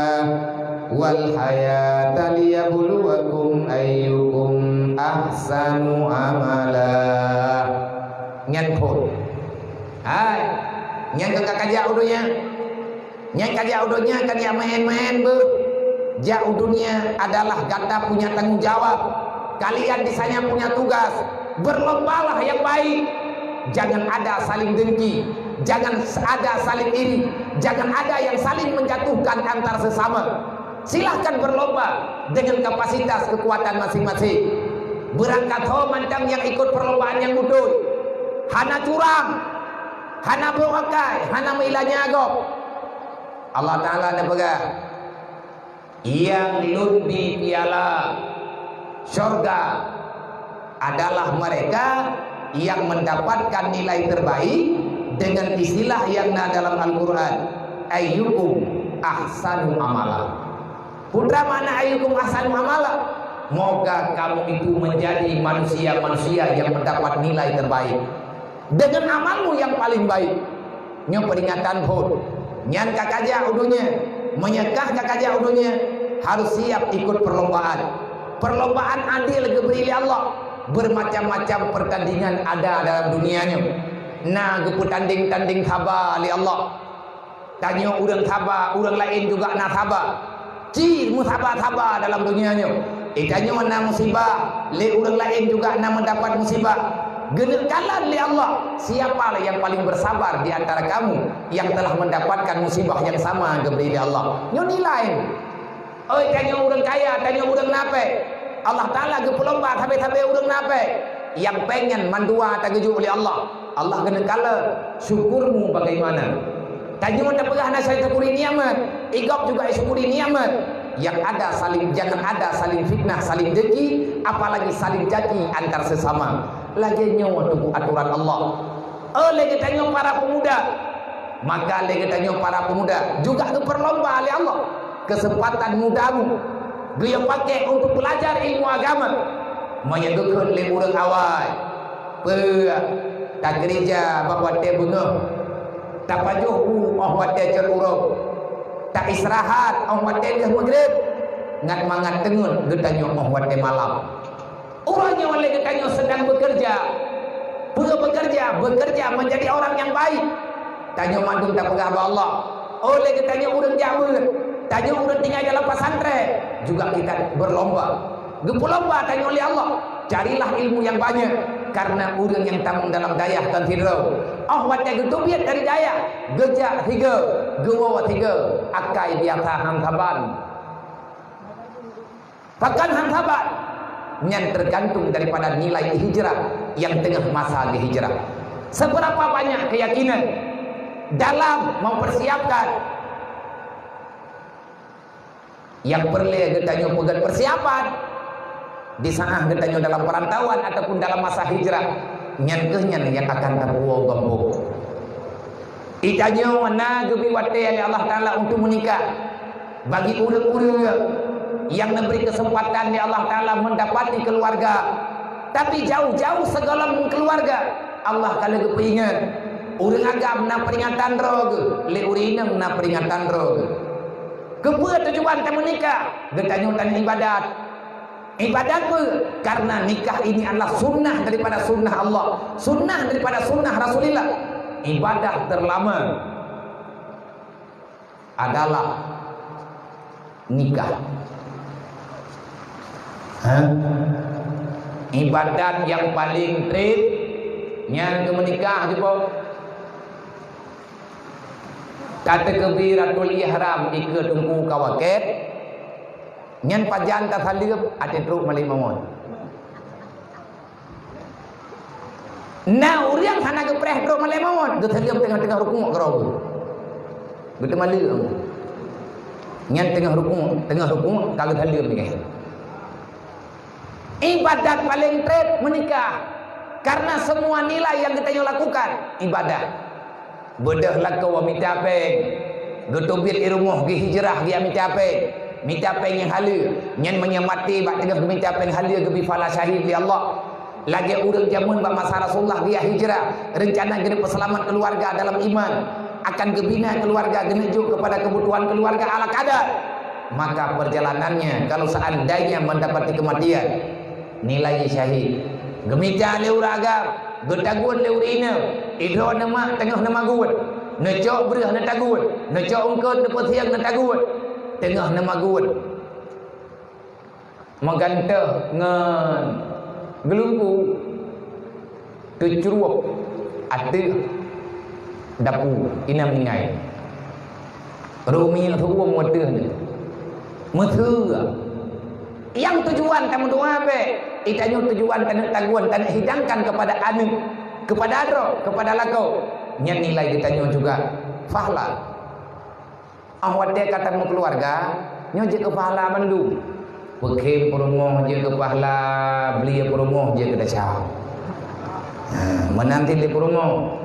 wal hayata liyabluwakum ayyukum ahsanu amala." Nyan phon. Hai, nyan ka, ka, ka jak u donya. Nyan ka jak u donya, ka jak maén-maén beuh. Jak u donya adalah gata punya tanggung jawab. Kalian di sana punya tugas. Berlombalah yang baik. Jangan ada saling dengki. Jangan ada saling iri. Jangan ada yang saling menjatuhkan antar sesama. Silahkan berlomba dengan kapasitas kekuatan masing-masing. Beurangkat ho mantong nyang ikut perlombaan nyang beutôi. Hana curang, hana brok akai, hana meuila nyagoe. Allah Taala neupeugah, "Nyang lôn bi piala syurga adalah mereka yang mendapatkan nilai terbaik dengan istilah yang na dalam Al-Quran, ayyukum ahsanu amala." Peue makna ayyukum ahsanu amala? Moga kamu itu menjadi manusia-manusia yang mendapat nilai terbaik dengan amalmu yang paling baik. Nyoe peringatan phon. Nyan ka, ka jak u donya. Meunyoe kah ka, ka jak u donya, harus siap ikut perlombaan. Perlombaan adil geubri lé Allah. Bermacam-macam pertandingan ada dalam dunia nyoe. Na geupeutandeng-tandeng saba lé Allah. Tanyoe ureuëng saba, ureuëng laén juga na saba. Ci meusaba-saba dalam dunia nyoe. Eh, tanyoe na musibah, lé ureuëng laén juga na meudapat musibah. Geuneuk kalon lé Allah, siapa yang paling bersabar di antara kamu yang telah mendapatkan musibah yang sama geubri lé Allah? Nyoe nilai. Oi, tanyoe ureuëng kaya, tanyoe ureuëng na pék. Allah Taala geupeulomba sabe-sabe ureuëng na pék. Nyang péng nyan mandua tageujok lé Allah. Allah geuneuk kalon syukurmu bagaimana. Tanyoe tapeugah na syukuri nikmat, i gob juga syukuri nikmat. Yang ada saling, jangan ada saling fitnah, saling dengki, apalagi saling caci antar sesama. Lagée nyoe teungku aturan Allah. Oh, lé geutanyoe para pemuda, maka lé geutanyoe para pemuda juga geupeulomba lé Allah kesempatan mudamu geuyue pakai untuk belajar ilmu agama. Meunyoe geukheun lé ureuëng awai, peue, takeurija bak watée beungoh, tapajoh bu óh watée cot uroe, taistirahat óh watée lheueh maghrib, ngat mangat teungeut geutanyoe óh watée malam. Uroe nyoe lé geutanyoe sedang bekerja. Peue bekerja? Bekerja menjadi orang yang baik. Tanyoe mandum tapeugah bak Allah. Oh, lé geutanyoe ureuëng jak beuet. Tanyoe ureuëng tinggai dalam pesantren. Juga kita berlomba. Geupeulomba tanyoe lé Allah. Carilah ilmu yang banyak. Karena ureuëng nyang tamong dalam dayah kon sidroe. Oh, watée geuteubiet dari dayah, geujak sigoe, geuwoe sigoe, akai biasa han saban. Pakon han saban? Nyan tergantung daripada nilai hijrah nyang teungoh masa geuhijrah. Seberapa banyak keyakinan dalam mempersiapkan nyang peureulée geutanyoe peugét persiapan di saat geutanyoe dalam perantauan ataupun dalam masa hijrah, nyan kheueh nyan nyang akan tapeuwoe gombong. Geutanyoe na geubri watée lé Allah Taala untuk meunikah. Bagi ureuëng-ureuëng nyang neubri keuseumpatan lé Allah Taala meudapati keuluwarga, tapi jauh-jauh sigohlom keuluwarga, Allah ka lheueh geupeuingat. Ureuëng agam na peuringatan droe geuh, lé ureuëng inong na peuringatan droe geuh. Keupeue tujuan tameunikah? Geutanyoe tan iébadat. Iébadat peue? Karena nikah ini adalah sunnah daripada sunnah Allah, sunnah daripada sunnah Rasulullah. Ibadah terlama adalah nikah. Hah? Ibadat nyang paling treb nyan keu meunikah, jeuet? Tateukeubiratul ihram dikeue teungku ka wakét, nyan pajan tasaleuem até trok malék mawöt. Na ureuëng hana geupreh trok malék mawöt, geusaleuem teungoh-teungoh rukuk keudroe. Geuteumaleuem. Nyan teungoh rukuk, teungoh rukuk ka geusaleuem lagèe nyan. Ibadat paleng treb meunikah. Karena semua nilai yang geutanyoe lakukan ibadah. Beudôh lakoe mita péng, geuteubiet i rumoh, geuhijrah, geumita péng, mita péng nyang haleue. Nyan meunyoe maté bak teungoh geumita péng haleue, geubri pahala syahid lé Allah. Lagèe ureueng jameun bak masa Rasulullah geujak hijrah, rencana geuneuk peuseulamat keuluwarga dalam iman, akan geubina keuluwarga, geuneuk jok keupada keubutuhan keuluwarga ala kadar. Maka perjalanannya, kalau seandainya mendapati kematian, nilai jih syahid. Geumita lé ureueng agam, geutagun lé ureueng inong, idroe neumak teungoh neumagun, neucok breueh neutagun, neucok eungkôt neupeusieng neutagun, teungoh neumagun. Meugantoh ngon geulungku teucruok ateueh dapu inong ingai. Rhot minyeuk seu-uem u ateueh nyan. Meuseue. Nyang tujuan tameudoa bèk. Geutanyoe tujuan taneuk tagun, taneuk hidangkan keupada aneuk, keupada droe, keupada lakoe. Nyan nilai geutanyoe juga pahala. Óh watèe ka tameukeuluwarga, nyoe jeuet keu pahala mandum. Peukhém peurumoh jeuet keu pahala, bli peurumoh jeuet keu desya. Ha, meunan cit lé peurumoh.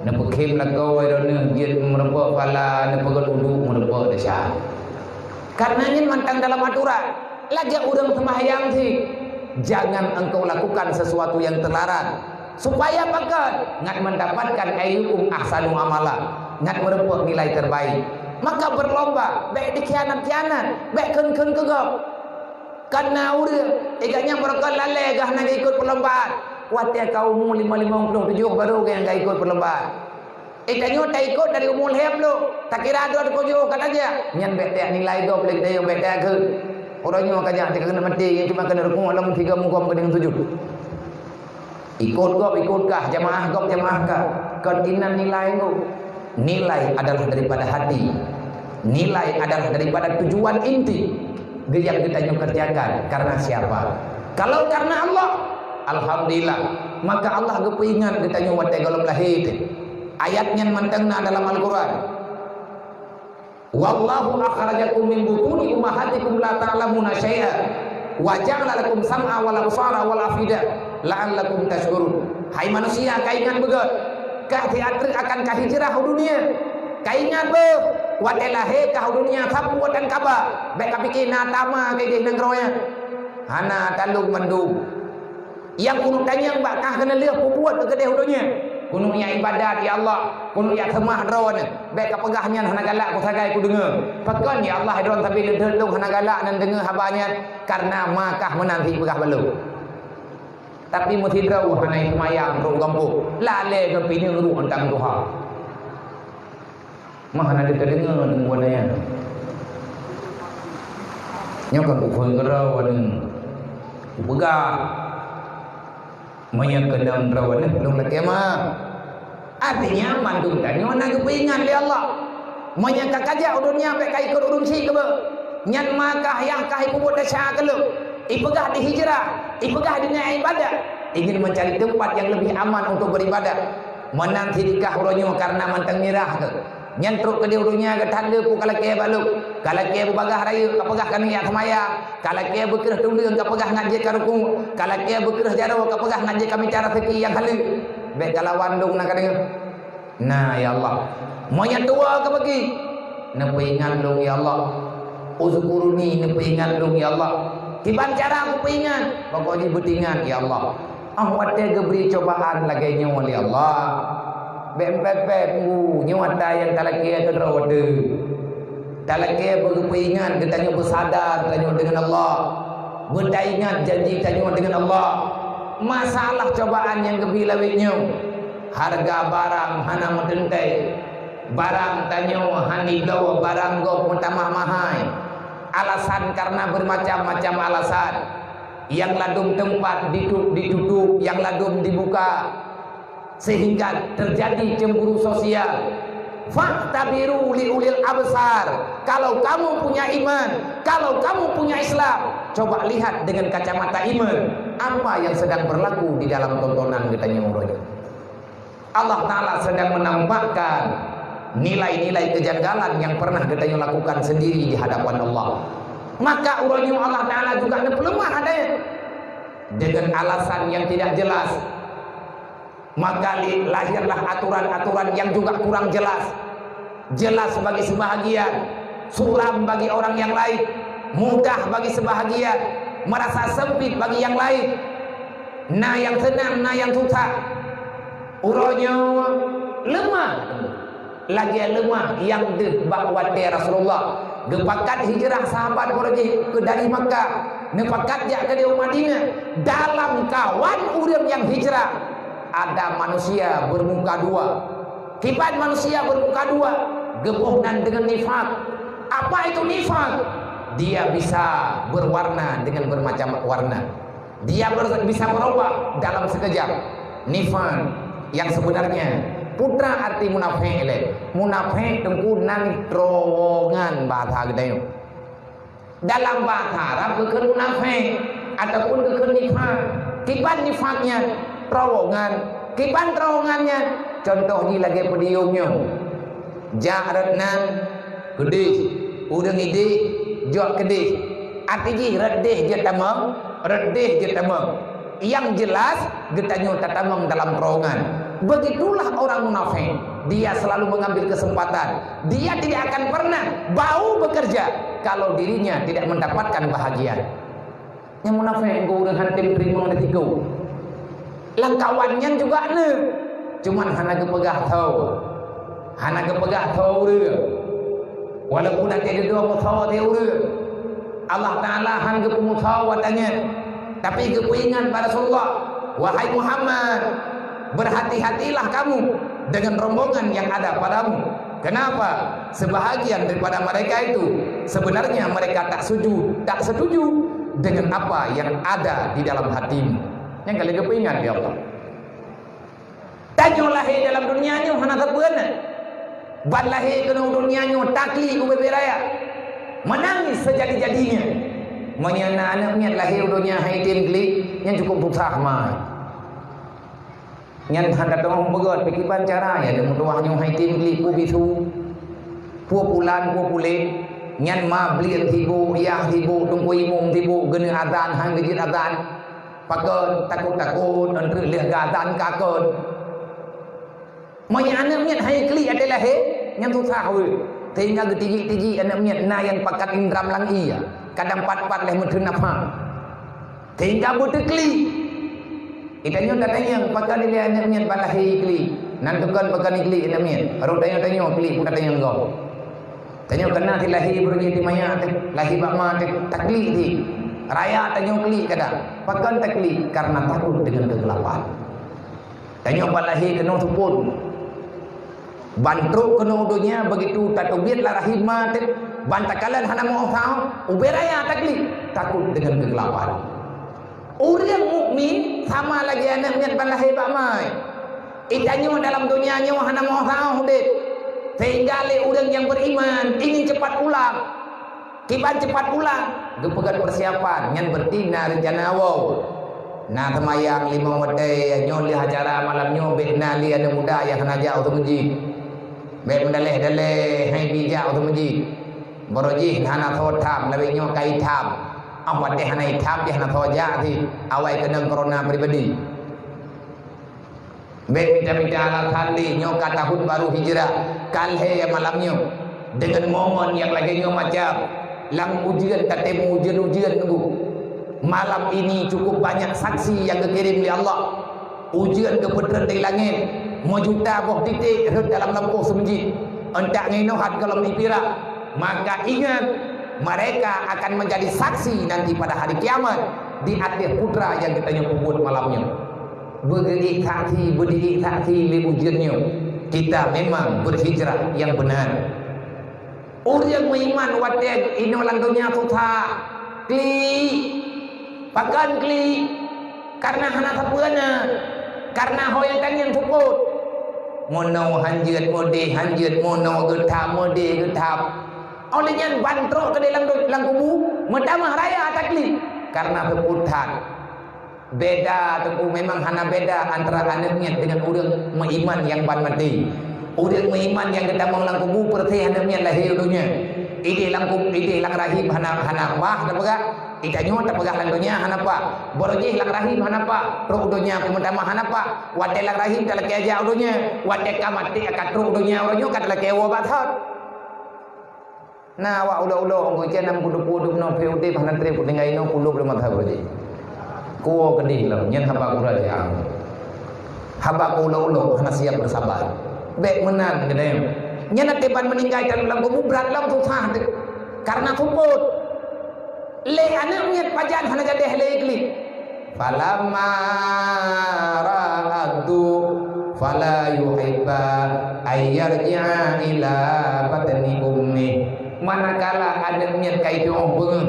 Neupeukhém lakoe droeneuh jeuet meurumpok pahala, neupeugöt uduk meurumpok desya. Karena nyan mantong dalam aturan. Lagèe ureueng seumahyang cit, jangan engkau lakukan sesuatu yang terlarang. Supaya pakon? Ngat mendapatkan ayyukum ahsanu amala. Ngat meurumpok nilai terbaik. Maka berlomba, bèk dikhianat-khianat, bèk kheun-kheun keu gob. Kana ureueng, i gobnyan meureuka lalè geuh hana geuikot perlombaan. Watèe ka umu limong, limong ploh tujoh baru geuh nyang geuikot perlombaan. Eh, tanyoe taikot dari umu lhèe ploh, takira droe tujoh ka tajak. Nyan bèk tajak nilai gob lé geutanyoe, bèk tajak kheun. Uroe nyoe ka jak, ka keuneuk maté, nyang cuma keuneuk rukuk lom tiga mugom keuneuk sujud. Ikot gob, ikot kah, jamaah gob, jamaah kah. Kon inan nilai gob. Nilai adalah daripada hati. Nilai adalah daripada tujuan inti. Geujak geutanyoe kerjakan karena siapa? Kalau karena Allah, alhamdulillah. Maka Allah geupeuingat geutanyoe watèe gohlom lahé teuh. Ayat nyan mantong na dalam Al-Quran. "Wallahu akhrajakum min butuni ummahatikum la ta'lamuna syai'a, wa ja'ala lakum sam'a wal absara wal afida, la'allakum tasykurun." Hai manusia, kaingat beugöt, kah siat treuk akan kahijrah u dunia. Kaingat beuh, watèe lahé kah u dunia sapeue tan kaba, bèk kapike na tama keudeh nanggroe nyan. Hana talôn mandum. Nyang keuneuk tanyong bak kah keuneuk lheueh peubuet keu keudeh u donya. Keuneuk jak ibadat, ya Allah, keuneuk jak seumah Droeneuh. Bèk kapeugah nyan hana galak kusagai kudeungoe. Pakon, ya Allah, droe sabe leudeut lôn hana galak nan deungoe haba nyan, kareuna ma kah meunan sipeugah bak lôn. Tapi meusidroe hana seumayang rot gampông, lalè ngon pineung rot antang tuha. Mah hana teudeungoe teungku nyan. Nyoe kan ukeue keudroe aneuëk. Kupeugah, meunyoe keunong droe aneuëk lôn lakée meu'ah. Artinya, mandum tanyoe na geupeuingat lé Allah. Meunyoe ka kajak u donya, bék ka ikot ureuëng syik keubeue. Nyan ma kah yah kah ipeubuet desya keu lôn. Ipeugah di hijrah, ipeugah di niat ibadat. Ingin mencari tempat yang lebih aman untuk beribadah. Meunan sidikah uroe nyoe kareuna mantong mirah keuh. Nyan trok keudeh u donya geutanyoe peue ka lakée bak lôn. Ka lakée beubagaih rayeuk, ka peugah keuneuk jak seumayang. Ka lakée beukreueh tuleueng, ka peugah ngat jeuet ka rukuk. Ka lakée beukreueh jaroe, ka peugah ngat jeuet ka mita raseuki nyang haleue. Bék ka lawan lôn na ka deungoe. Na, ya Allah. Meunyoe tuwoe ka bagi, neupeuingat lôn, ya Allah. Uzkuruni, neupeuingat lôn, ya Allah. Kiban cara kupeuingat, pokok jih beuteuingat, ya Allah. Ah, watée geubri cobaan lagée nyoe lé Allah, bék peuet-peuet peunggu nyoe ata nyang talakée keudroe teuh. Talakée beupeuingat geutanyoe beusadar tanyoe deungon Allah, beutaingat janji tanyoe deungon Allah. Masalah cobaan nyang geubri lawét nyoe, hareuga barang hana meuteuntée, barang tanyoe hana jibloe, barang gob meutamah mahai. Alasan kareuna beureumacam-macam alasan. Nyang ladôm teumpat ditu-, ditutup, nyang ladôm dibuka, sehingga terjadi cemburu sosial. Fa'tabiru li ulil absar. Kalau kamu punya iman, kalau kamu punya Islam, coba lihat dengan kacamata iman apa yang sedang berlaku di dalam tontonan geutanyoe uroe nyoe. Allah Ta'ala sedang menampakkan nilai-nilai kejanggalan yang pernah geutanyoe lakukan sendiri di hadapan Allah. Maka uroe nyoe Allah Ta'ala juga neupeuleumah até dengan alasan yang tidak jelas. Maka li-, lahirlah aturan-aturan yang juga kurang jelas. Jelas bagi sebahagian, suram bagi orang yang lain, mudah bagi sebahagian, merasa sempit bagi yang lain. Na nyang seunang, na nyang susah. Uroe nyoe leumah. Lagée leumah nyang deuh bak watée Rasulullah geupakat hijrah sahabat meureuji keu dari Makkah, neupakat jak keudéh u Madinah. Dalam kawan ureuëng nyang hijrah, ada manusia bermuka dua. Kiban manusia bermuka dua, geuboh nan deungon nifak. Apa itu nifak? Dia bisa berwarna dengan bermacam warna. Dia ber-, bisa berubah dalam sekejap. Nifak yang sebenarnya, peue arti munafék lé? Munafék teungku nan terowongan bahasa geutanyoe. Dalam bahasa Arab geukheun munafék ataupun geukheun nifak. Kiban nifak nyan? Terowongan. Kiban terowongan nyan? Contoh jih lagée podium nyoe. Jak rot nan keudeh, ureuëng ideh jok keudeh. Arti jih rot deh jeuet tamong, rot deh jeuet tamong. Yang jelas, geutanyoe tatamong dalam terowongan. Begitulah orang munafék. Dia selalu mengambil kesempatan. Dia tidak akan pernah mau bekerja kalau dirinya tidak mendapatkan bahagia. Nyang munafék keu ureuëng han tem teurimong risiko. Lam kawan nyan juga na, cuman hana geupeugah tho. Hana geupeugah tho ureuëng. Walaupun até dudoe meusawa teuh ureuëng, Allah Ta'ala han geupeumusawa tanyan. Tapi geupeuingat bak Rasulullah, "Wahai Muhammad, berhati-hatilah kamu dengan rombongan yang ada padamu. Kenapa? Sebahagian daripada mereka itu sebenarnya mereka tak setuju, tak setuju dengan apa yang ada di dalam hatimu." Nyang ka lheueh geupeuingat lé Allah. Tanyoe lahé dalam dunia nyoe hana sapeue na. Ban lahé keunoe dunia nyoe takli ubé-bé raya. Menangis sejadi-jadinya. Meunyoe na aneuk miet lahé u dunia hai tem klik, nyan cukup susah mat. Nyan hana teupeugöt, pih kiban cara ya, lé meutuwah nyoe hai tem klik peue bisu, peue pulan, peue pulet. Nyan ma bliet sibuk, yah sibuk, teungku imum sibuk, geuneuk azan, han geujeuet azan. Pakon takot-takot, ngon treuk lheueh geuazan ka kon. Meunyoe aneuk miet hai klik até lahé, nyan susah weueh. Sehingga geutijik-tijik aneuk miet na nyang pakat indram lam ié, kadang pat-pat lheueh meutheun nafah. Sehingga beuteuklik. Geutanyoe tatanyong, pakon ilée aneuk miet ban lahé klik? Nan tukon pakon iklik aneuk miet? Rot tanyoe-tanyoe klik, peue tatanyong gob? Tanyoe keunan si lahé beureuji di maya teuh, lahé bak ma teuh, taklik di. Raya tanyoe klik kadang. Pakon taklik? Karena takut dengan kegelapan. Tanyoe ban lahé keunoe seupôt. Ban trok keunoe donya begitu tateubiet lam rahim ma teuh, ban takalon hana meu-usaha, ubé raya taklik, takut dengan kegelapan. Ureuëng mukmin sama lagée aneuk miet ban lahé bak ma. Geutanyoe dalam donya nyoe hana meu-usaha udeb, sehingga lé ureuëng nyang beriman ingin cepat pulang. Kiban cepat pulang, geupeugöt persiapan, nyan berarti na rencana woe. Na seumayang limong watée, nyoe lheueh acara malam nyoe bék na lé aneuk muda nyang hana jak u meuseujid. Bék meudaleh-daleh hai bijak u meuseujid. Barô jih hana soe tham, leubeh nyoe ka itam. Óh watée hana itam jih hana soe jak cit, awai keunong corona pribadi. Bék mita-mita alasan lé, nyoe ka tahun baru hijrah, ka lhée malam nyoe. Deungon momen nyang lagée nyoe macam, lam ujeuen tatem ujeuen-ujeuen teungku. Malam ini cukup banyak saksi nyang geukirém lé Allah. Ujeuen geupeutreun di langét, meujuta boh titék rhot dalam lampôh seumjit. Euntak ngieng nyoe hat gohlom ipirak, maka ingat, mereka akan menjadi saksi nanti pada hari kiamat di ateueh putra nyang geutanyoe peubuet malam nyoe. Beugeuék saksi, beudeuék saksi lé ujeuen nyoe, kita memang berhijrah nyang beunar. Ureuëng meuiman watée inoe lam donya susah, klik. Pakon klik? Kareuna hana sapeue na. Kareuna ho nyang tangieng seupôt. Meunoe hanjeuet meudeh, hanjeuet meunoe geuthab, meudeh geuthab. Óh lheueh nyan ban trok keudeh lam, lam kubu, meutamah raya taklik. Kareuna seupôt that. Beda teungku, memang hana beda antara aneuk miet deungon ureuëng meuiman nyang ban maté. Ureuëng meuiman nyang geutamong lam kubu peureuséh aneuk miet lahé u donya. Idéh lam kub-, idéh lam rahim hana, hana bah tapeugah. Itanyoe tapeugah lam donya hana bah. Barô jih lam rahim hana bah. Trok u donya peutamah hana bah. Watée lam rahim talakée jak u donya. Watée ka maté ka trok u donya uroe nyoe ka talakée woe bak thot. Na awak ulok-ulok, engkau cit nam kudu-kudu meunoe pih udeb hana treb kutinggai inoe kulub lom mata beuji. Kuwoe keudeh lom, nyan haba kura jiang. Haba keu ulok-ulok hana siap beusaba. Bék meunan keudeh. Nyan até ban meuninggai dan lam kubu brat lom susah teuh. Karena sukot. Lé aneuk miet pajan hana jadeh lé iklik. Falamma ra'adhu fala yuhibba ayyarji'a ila batni ummi. Manakala aneuk miet ka itu'oh beungeuh,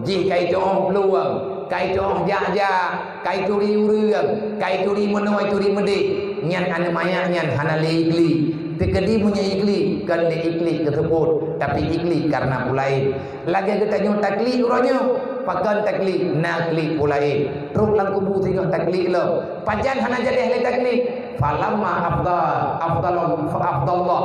jih ka itu'oh peuluwang, ka itu'oh jak-jak, ka ituri ureuëng, ka ituri meunoe, ituri meudeh, nyan aneuk manyak nyan hana lé iklik. Teukeudi meunyoe iklik, kon lé iklik keuseupôt, tapi iklik kareuna peue laén. Lagée geutanyoe taklik uroe nyoe, pakon taklik na klik peue laén. Trok lam kubu singoh taklik lom. Pajan hana jadeh lé taklik. Falamma afdha, afdhalam, fa afdhallah.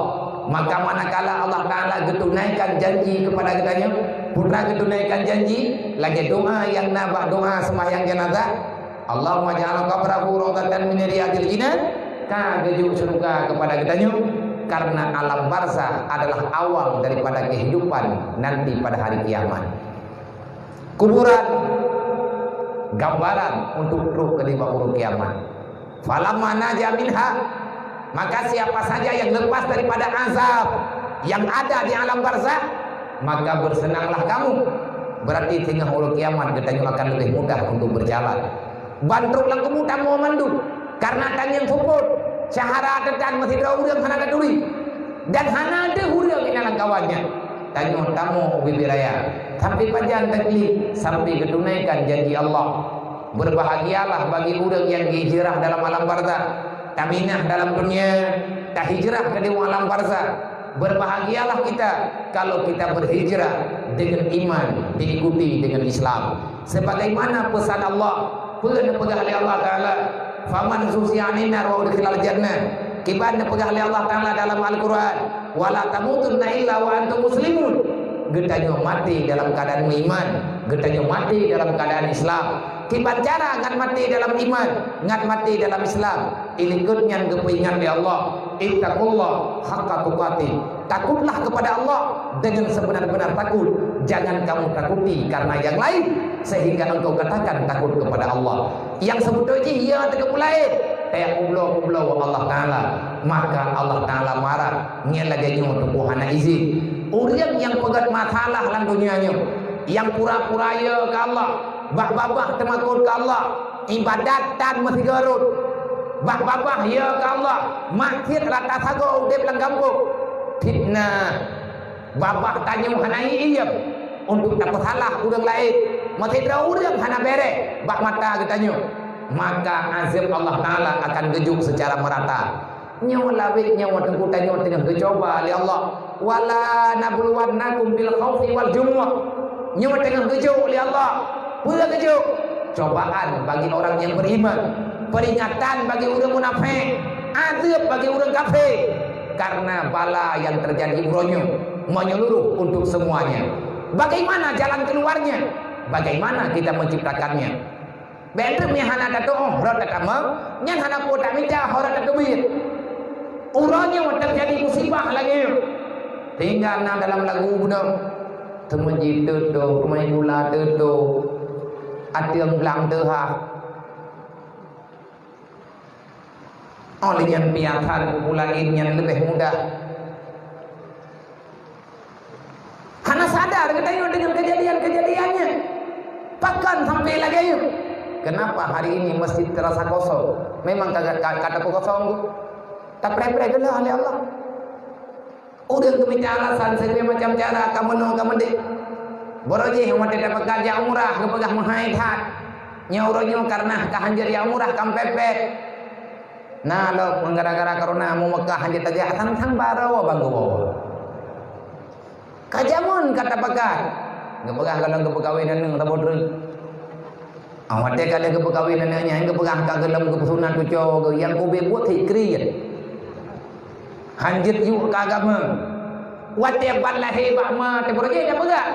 Maka manakala Allah Ta'ala geutunaikan janji kepada geutanyoe, putra geutunaikan janji, lagée doa nyang na bak doa sembahyang janazah, Allahumma ja'al qabrahu raudhatan min riyadil jinan, ka geujok syeuruga kepada geutanyoe, karena alam barzakh adalah awal daripada kehidupan nanti pada hari kiamat. Kuburan gambaran untuk trok keudeh bak uroe kiamat. Falamma naja minha, maka siapa saja yang lepas daripada azab yang ada di alam barzakh, maka bersenanglah kamu. Berarti singoh uroe kiamat geutanyoe akan lebih mudah untuk berjalan. Ban trok lam kubu tamoe mandum, karena tangieng seupôt, syahara teutan meusidroe ureuëng hana taturi. Dan hana deuh ureuëng inan lam kawan nyan. Tanyoe tamoe u bibiraya, sampai pajan taklik, sampai geutunaikan janji Allah. Berbahagialah bagi ureuëng nyang geuhijrah dalam alam barzakh, taminah dalam dunia, tahijrah keudeh u alam barzakh. Berbahagialah kita kalau kita berhijrah dengan iman diikuti dengan Islam. Sebagaimana pesan Allah, peue neupeugah lé Allah Ta'ala, "Faman zuhziha 'anin nar wa udkhilal jannah." Kiban neupeugah lé Allah Ta'ala dalam Al-Quran, "Wa la tamutunna illa wa antum muslimun." Geutanyoe maté dalam keadaan meuiman, geutanyoe maté dalam keadaan Islam. Kiban cara ngat maté dalam iman, ngat maté dalam Islam? Ilikot nyan geupeuingat lé Allah, "Ittaqullah haqqa tuqatih." Takutlah kepada Allah dengan sebenar-benar takut. Jangan kamu takuti karena yang lain, sehingga engkau katakan takut kepada Allah. Nyang seubeutôi jih ya teuka peue laén, tajak peubloe-peubloe bak Allah Ta'ala. Maka Allah Ta'ala marah, nyan lagée nyoe teupeu hana izin. Ureuëng nyang peugét masalah lam donya nyoe, nyang pura-pura ya keu Allah, bak babah teumakot keu Allah, iébadat tan meusigoe rot, bak babah ya keu Allah, maksiet rata sagoe udeb lam gampông. Fitnah. Babah tanyoe hana iém untuk tapeusalah ureuëng laén. Meusidroe ureuëng hana béreh bak mata geutanyoe, maka azab Allah Ta'ala akan geujok seucara meurata. Nyoe lawét nyoe teungku tanyoe teungoh geucuba lé Allah. "Wala nabluwannakum bil khaufi wal ju'u." Nyoe teungoh geujok lé Allah. Peue geujok? Cobaan bagi orang nyang beriman, peringatan bagi ureuëng munafék, azab bagi ureuëng kafé. Karena bala yang terjadi uroe nyoe menyeluruh untuk semuanya. Bagaimana jalan keluarnya? Bagaimana kita menciptakannya? Bék treuk nyan hana tatuoh rot tatamong, nyan hana peue tamita rot tateubiet. Uroe nyoe terjadi musibah lagée nyoe. Sehingga na dalam lagu bunoe, "Teumeuji teutoe, keumai gula teutoe, ateueng blang teuhah." Óh lheueh nyan piasan ula'in nyan leubeh mudah. Hana sadar geutanyoe deungon keujadian-keujadian nyan. Pakon sampai lagée nyoe? Kenapa hari ini masjid terasa kosong? Memang ka, ka, ka teupeu kosong tu. Tapreh-preh geulah lé Allah. Ureuëng geumita alasan sabe macam cara ka meunoe ka meudeh. Barô jih watée tapeugah jak umrah geupeugah meuhai that. Nyoe uroe nyoe kareuna ka hanjeuet jak umrah ka pepet. Na lom gara-gara corona mu Mekah hanjeuet tajak sang-sang barô bang geuwoe. Ka jameun ka tapeugah. Geupeugah golom geupeukawen aneuk saboh treuk. Ah, watée ka lheueh geupeukawen aneuk nyan geupeugah ka golom geupeusunat cucoe geuh nyang kube buet hikri. Hanjeuet yue keu agama. Watée ban lahé bak ma teuh beureuguih, tapeugah,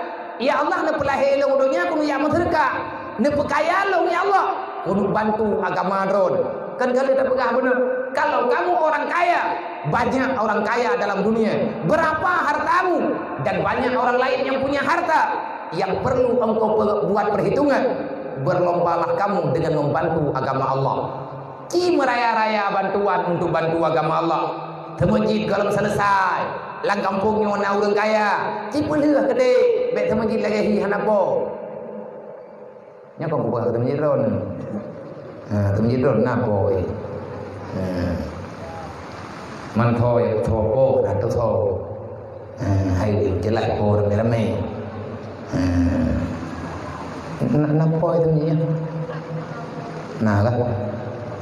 "Ya Allah, neupeulahé lôn u donya keuneuk jak meuseudeukah, neupeukaya lôn, ya Allah, keuneuk bantu agama Droen." Kan ka lheueh tapeugah bunoe, "Kalau kamu orang kaya, banyak orang kaya dalam dunia. Berapa hartamu? Dan banyak orang lain yang punya harta. Yang perlu engkau pe-, buat perhitungan. Berlombalah kamu dengan membantu agama Allah." Ci meuraya-raya bantuan untuk bantu agama Allah. Teumeujid gohlom seuleusai. Lam gampông nyoe na ureuëng kaya. Ci peulheueh keudeh, bék teumeujid lagée hi hana po. Nyoe kon kupeugah teumeujid droen. Ha, teumeujid droen na po, eh. Ha. Man tho, ya, tho po, na tho. Ha, hai, jeulaih po ramé-ramé. Ha. Na, na po itu ni, ya? Na lah.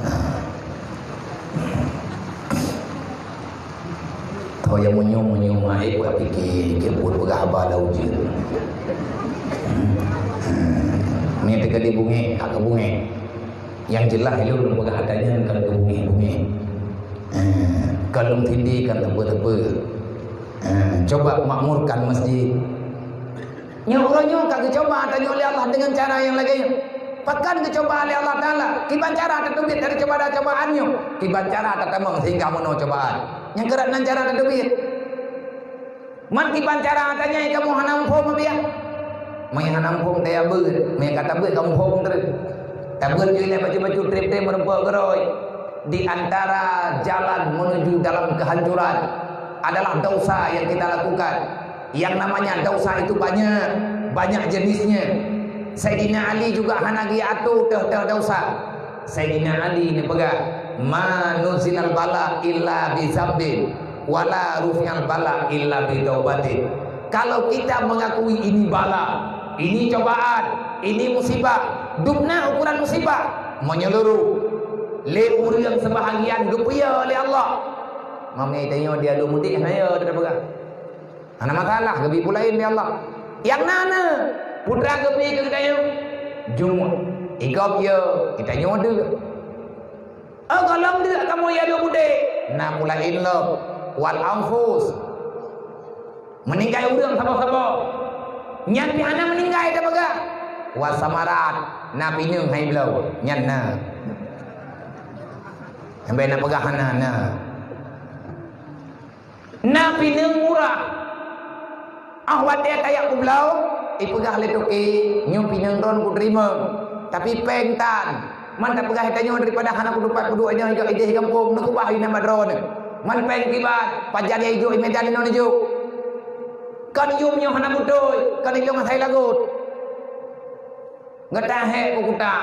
Ha. Tho ya meunyoe-meunyoe mai buat pike, ke buet peugah haba lam ujeuen. Ha. Ni teuka di bungé, hak ke bungé. Nyang jeulaih ilôn lôn peugah ata nyan kon keu bungé-bungé. Eh, kon lôn tindé kon teupeu-teupeu. Eh, coba makmurkan masjid. Nyoe uroe nyoe ka geucoba tanyoe lé Allah deungon cara nyang lagée nyoe. Pakon geucoba lé Allah Taala? Kiban cara tateubiet dari cobaan-cobaan nyoe? Kiban cara tatamong sehingga meunoe cobaan? Nyang keurat nan cara tateubiet. Man kiban cara ata nyan kamoe hana muphom, biya? Meunyo hana muphom, taya beuet. Meunyo ka tabeuet, ka muphom treuk. Tabeuet jih lé bacut-bacut treb-treb meureumpok keudroe. Di antara jalan menuju dalam kehancuran adalah dosa yang kita lakukan. Yang namanya dosa itu banyak, banyak jenisnya. Saidina Ali juga hana geuatô teuh-teuh dosa. Saidina Ali neupeugah, "Ma nuzilal bala illa bi zambin." Wala rufi'al bala illa bitaubatin. Kalau kita mengakui ini bala, ini cobaan, ini musibah, dubna ukuran musibah, menyeluruh. Lé ureuëng sebahagian geupeue lé Allah. Mamé tanyoe dia lôn mudik hana ya, teupeugah. Hana masalah, geubi peue laén lé Allah. Nyang na, na, putra geubi keu geutanyoe. Jumeuet, igop ya, geutanyoe deuek. Oh, gohlom deuek kamoe ya dua budé. Na peue laén lom. Wal anfus. Meuninggai ureuëng saboh-saboh. Nyan pih hana meuninggai teupeugah. Was samarat. Na pineung hai bloe. Nyan na. Sampai na peugah hana, na. Na pineung murah. Ah, watée tajak peubloe, ipeugah lé toke, "Nyoe pineung droen kuteurimong, tapi péng tan. Man tapeugah tanyoe daripada hana kutupat peuduek nyoe jak idéh gampông, neukeubah inan bak droen. Man péng kiban, pajan nyang ijok i medan inoe neujok. Kon yum nyoe hana beutôi, kon ilong asai lagot." Geutahek u kuta.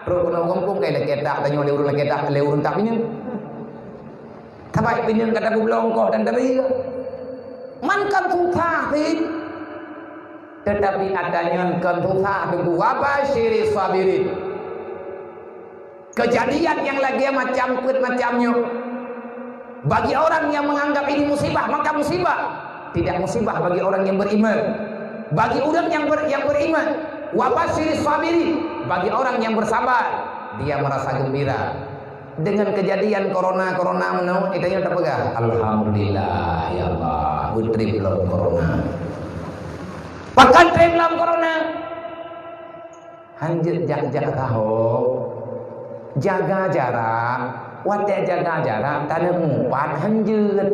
Trok keunoe gampông kai lakée tak, tanyoe lé ureuëng lakée tak, lé ureuëng tak pineung. Tabai pineung ka tapeubloe ongkoh dan tabri. Man kan susah cit. Tetapi ata nyan kan susah teungku. Wa basyiris sabirin. Kejadian yang lagée macam peuet macam nyoe. Bagi orang yang menganggap ini musibah, maka musibah. Tidak musibah bagi orang yang beriman. Bagi orang yang ber-, yang beriman, wa basyiris sabirin, bagi orang yang bersabar, dia merasa gembira. Dengan kejadian corona-corona meunoe, kita nyoe tapeugah, "Alhamdulillah, ya Allah, beutreb lom corona." Pakon treb lom corona? Hanjeuet jak-jak sahoe. Jaga jarak. Watée jaga jarak, taneuk mupat hanjeuet.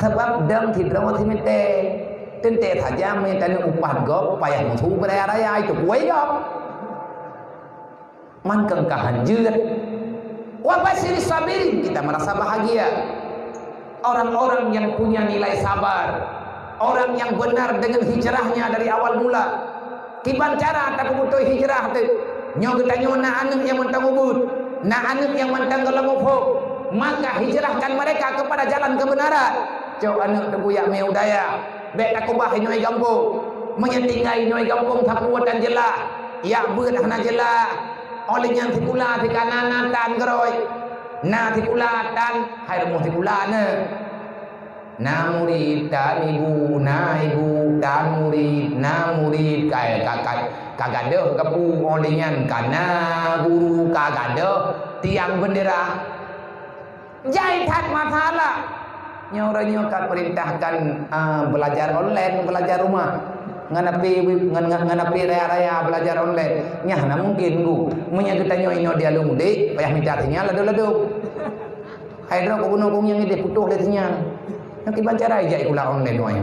Sabab dong sidroe simeutée. Teuntée saja meunyo taneuk mupat gob, payah meusu beuraya-raya, itu kuwai gob. Man keu ka hanjeuet. Wa basyiris sabirin, kita merasa bahagia. Orang-orang yang punya nilai sabar, orang yang benar dengan hijrahnya dari awal mula. Kiban cara tapeubeutôi hijrah teuh. Nyoe geutanyoe na aneuëk nyang mantong ubit, na aneuëk nyang mantong gohlom muphom, maka hijrahkan mereka kepada jalan kebenaran. Cok aneuëk teuh jak mé u dayah, bék takeubah inoe gampông. Meunyo tinggai inoe gampông sapeue tan jeulaih, jak beuet hana jeulaih. Óh lheueh nyan sikula sikanan na tan keurôi. Na sikula tan, hai rumoh sikula na. Na murit tan ibu, na ibu tan murit, na murit ka, ka, ka, ka gadôh gapu, óh lheueh nyan ka na guru ka gadôh tiang beundera. Jai that masalah. Nyoe uroe nyoe ka perintahkan, ah, belajar online, belajar rumah. Ngon api, ngon, ngon, ngon api raya-raya belajar online. Nyah na mungkin, Bu. Meunyo geutanyoe inoe di alun udeb, payah mita sinyal ladom-ladom. Hai droe keu bunoe kong nyang ideh putôh lé sinyal. Nyoe kiban cara ijak sikula online wahai.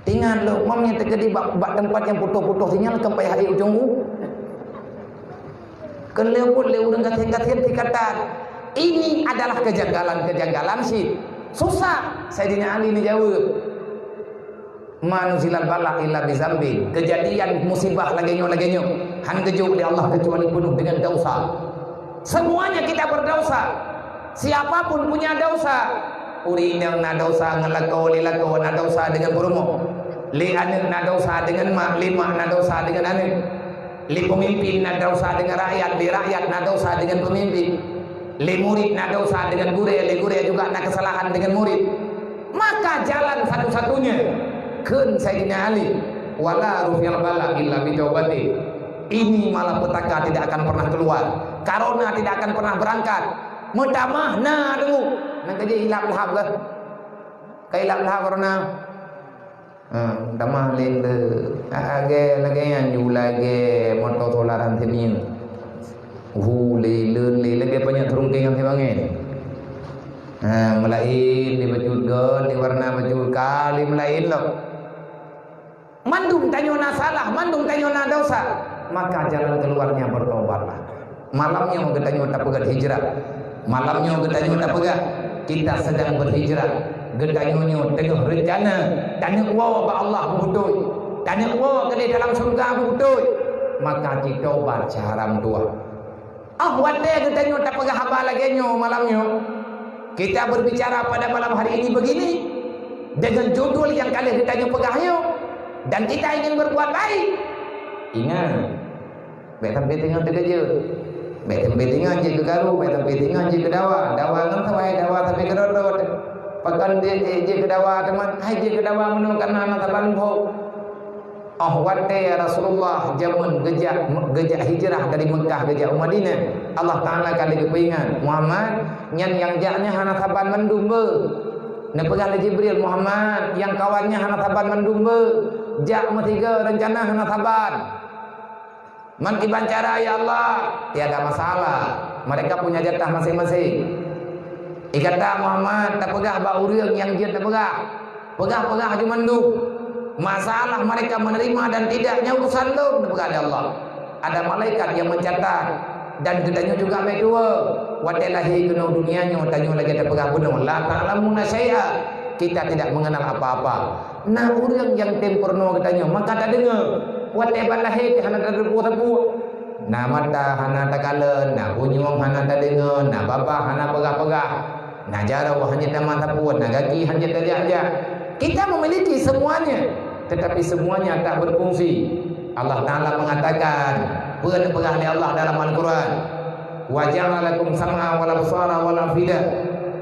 Ingat lom, meunyo teukeudi bak, bak teumpat nyang putôh-putôh sinyal, kan payah ék ujong u. Keuneuk lé ureueng gasien-gasien sikatan. Ini adalah kejanggalan-kejanggalan sih. Susah. Saidina Ali neujaweueb, "Ma nuzilal bala illa bizambin." Keujadian musibah lagée nyoe, lagée nyoe, han geujok lé Allah keucuali peunoh deungon desya. Semuanya kita berdosa. Siapa pun punya dosa. Ureueng inong na desya ngon lakoe, lé lakoe na desya deungon peurumoh. Lé aneuk na desya deungon mak, lé mak na desya deungon aneuk. Lé peumimpin na desya deungon rakyat, lé rakyat na desya deungon peumimpin. Lé murit na desya deungon gurée, lé gurée juga na keusalahan deungon murit. Maka jalan satu-satunya, kheun Saidina Ali, "Wala rufi'al bala illa bitaubatin." Ini malapetaka tidak akan pernah keluar. Corona tidak akan pernah berangkat. Meutamah na dulu. Nang ka jilap-lap kah? Ka ilap-lap corona. Ha, tamah lé le. Ha, lagée, lagée nyan ju lagée moto solar han seumieng. Hu, lé, le, lé, lagée banyak terungkeng han seubangai. Ha, meulaén di bacut gon, di warna bacut kali meulaén lom. Mandum tanyoe na salah, mandum tanyoe na desya, maka jalan keluarnya bertobatlah. Malam nyoe geutanyoe tapeugah hijrah. Malam nyoe geutanyoe tapeugah, kita sedang berhijrah. Geutanyoe nyoe teungoh reuncana taneuk woe bak Allah beubeutôi. Taneuk woe keudeh dalam syeuruga beubeutôi. Maka citobat seuharam dua. Ah, watée geutanyoe tapeugah haba lagée nyoe malam nyoe, kita berbicara pada malam hari ini begini, dengan judul yang ka lheueh geutanyoe peugah nyoe, dan kita ingin berbuat baik. Ingat, bék sampai teungoh teukeujot. Bék sampai teungoh jeuet keu karu, bék sampai teungoh jeuet keu dawa. Dawa ngon sabai, dawa sampai keudot-dot. Pakon jeuet, jeuet, jeuet keu dawa teuma, hai jeuet keu dawa meunoe kana na saban phon. Oh watée Rasulullah jameun geujak, geujak hijrah dari Meukah geujak u Madinah, Allah Taala ka lheueh geupeuingat, "Muhammad, nyan nyang jak nyan hana saban mandum beuh." Neupeugah lé Jibril, "Muhammad, nyang kawan nyan hana saban mandum beuh. Jak meusigoe reuncana hana saban." Man kiban cara, ya Allah, tiada masalah. Mereka punya jatah masing-masing. Ikata Muhammad, tapeugah bak ureuëng nyang jeuet tapeugah. Peugah-peugah ju mandum. Masalah mereka menerima dan tidaknya urusan lôn, tapeugah lé Allah. Ada malaikat yang mencatat. Dan geutanyoe juga meutuwoe. Watée lahé keunoe dunia nyoe tanyoe lagée tapeugah bunoe, la ta'lamuna syai'a. Kita tidak mengenal apa-apa. Na ureuëng nyang tem peurunoe geutanyoe, maka tadeungoe. Watée ban lahé teuh hana tateupeue sapeue. Na mata hana takalon, na punyueng hana tadeungoe, na babah hana peugah-peugah, na jaroe hana tamah sapeue, na gaki hana tajak-jak. Kita memiliki semuanya, tetapi semuanya tak berfungsi. Allah Taala mengatakan, peue neupeugah lé Allah dalam Al-Quran? "Wa ja'ala lakum sam'a wal absara wal afida."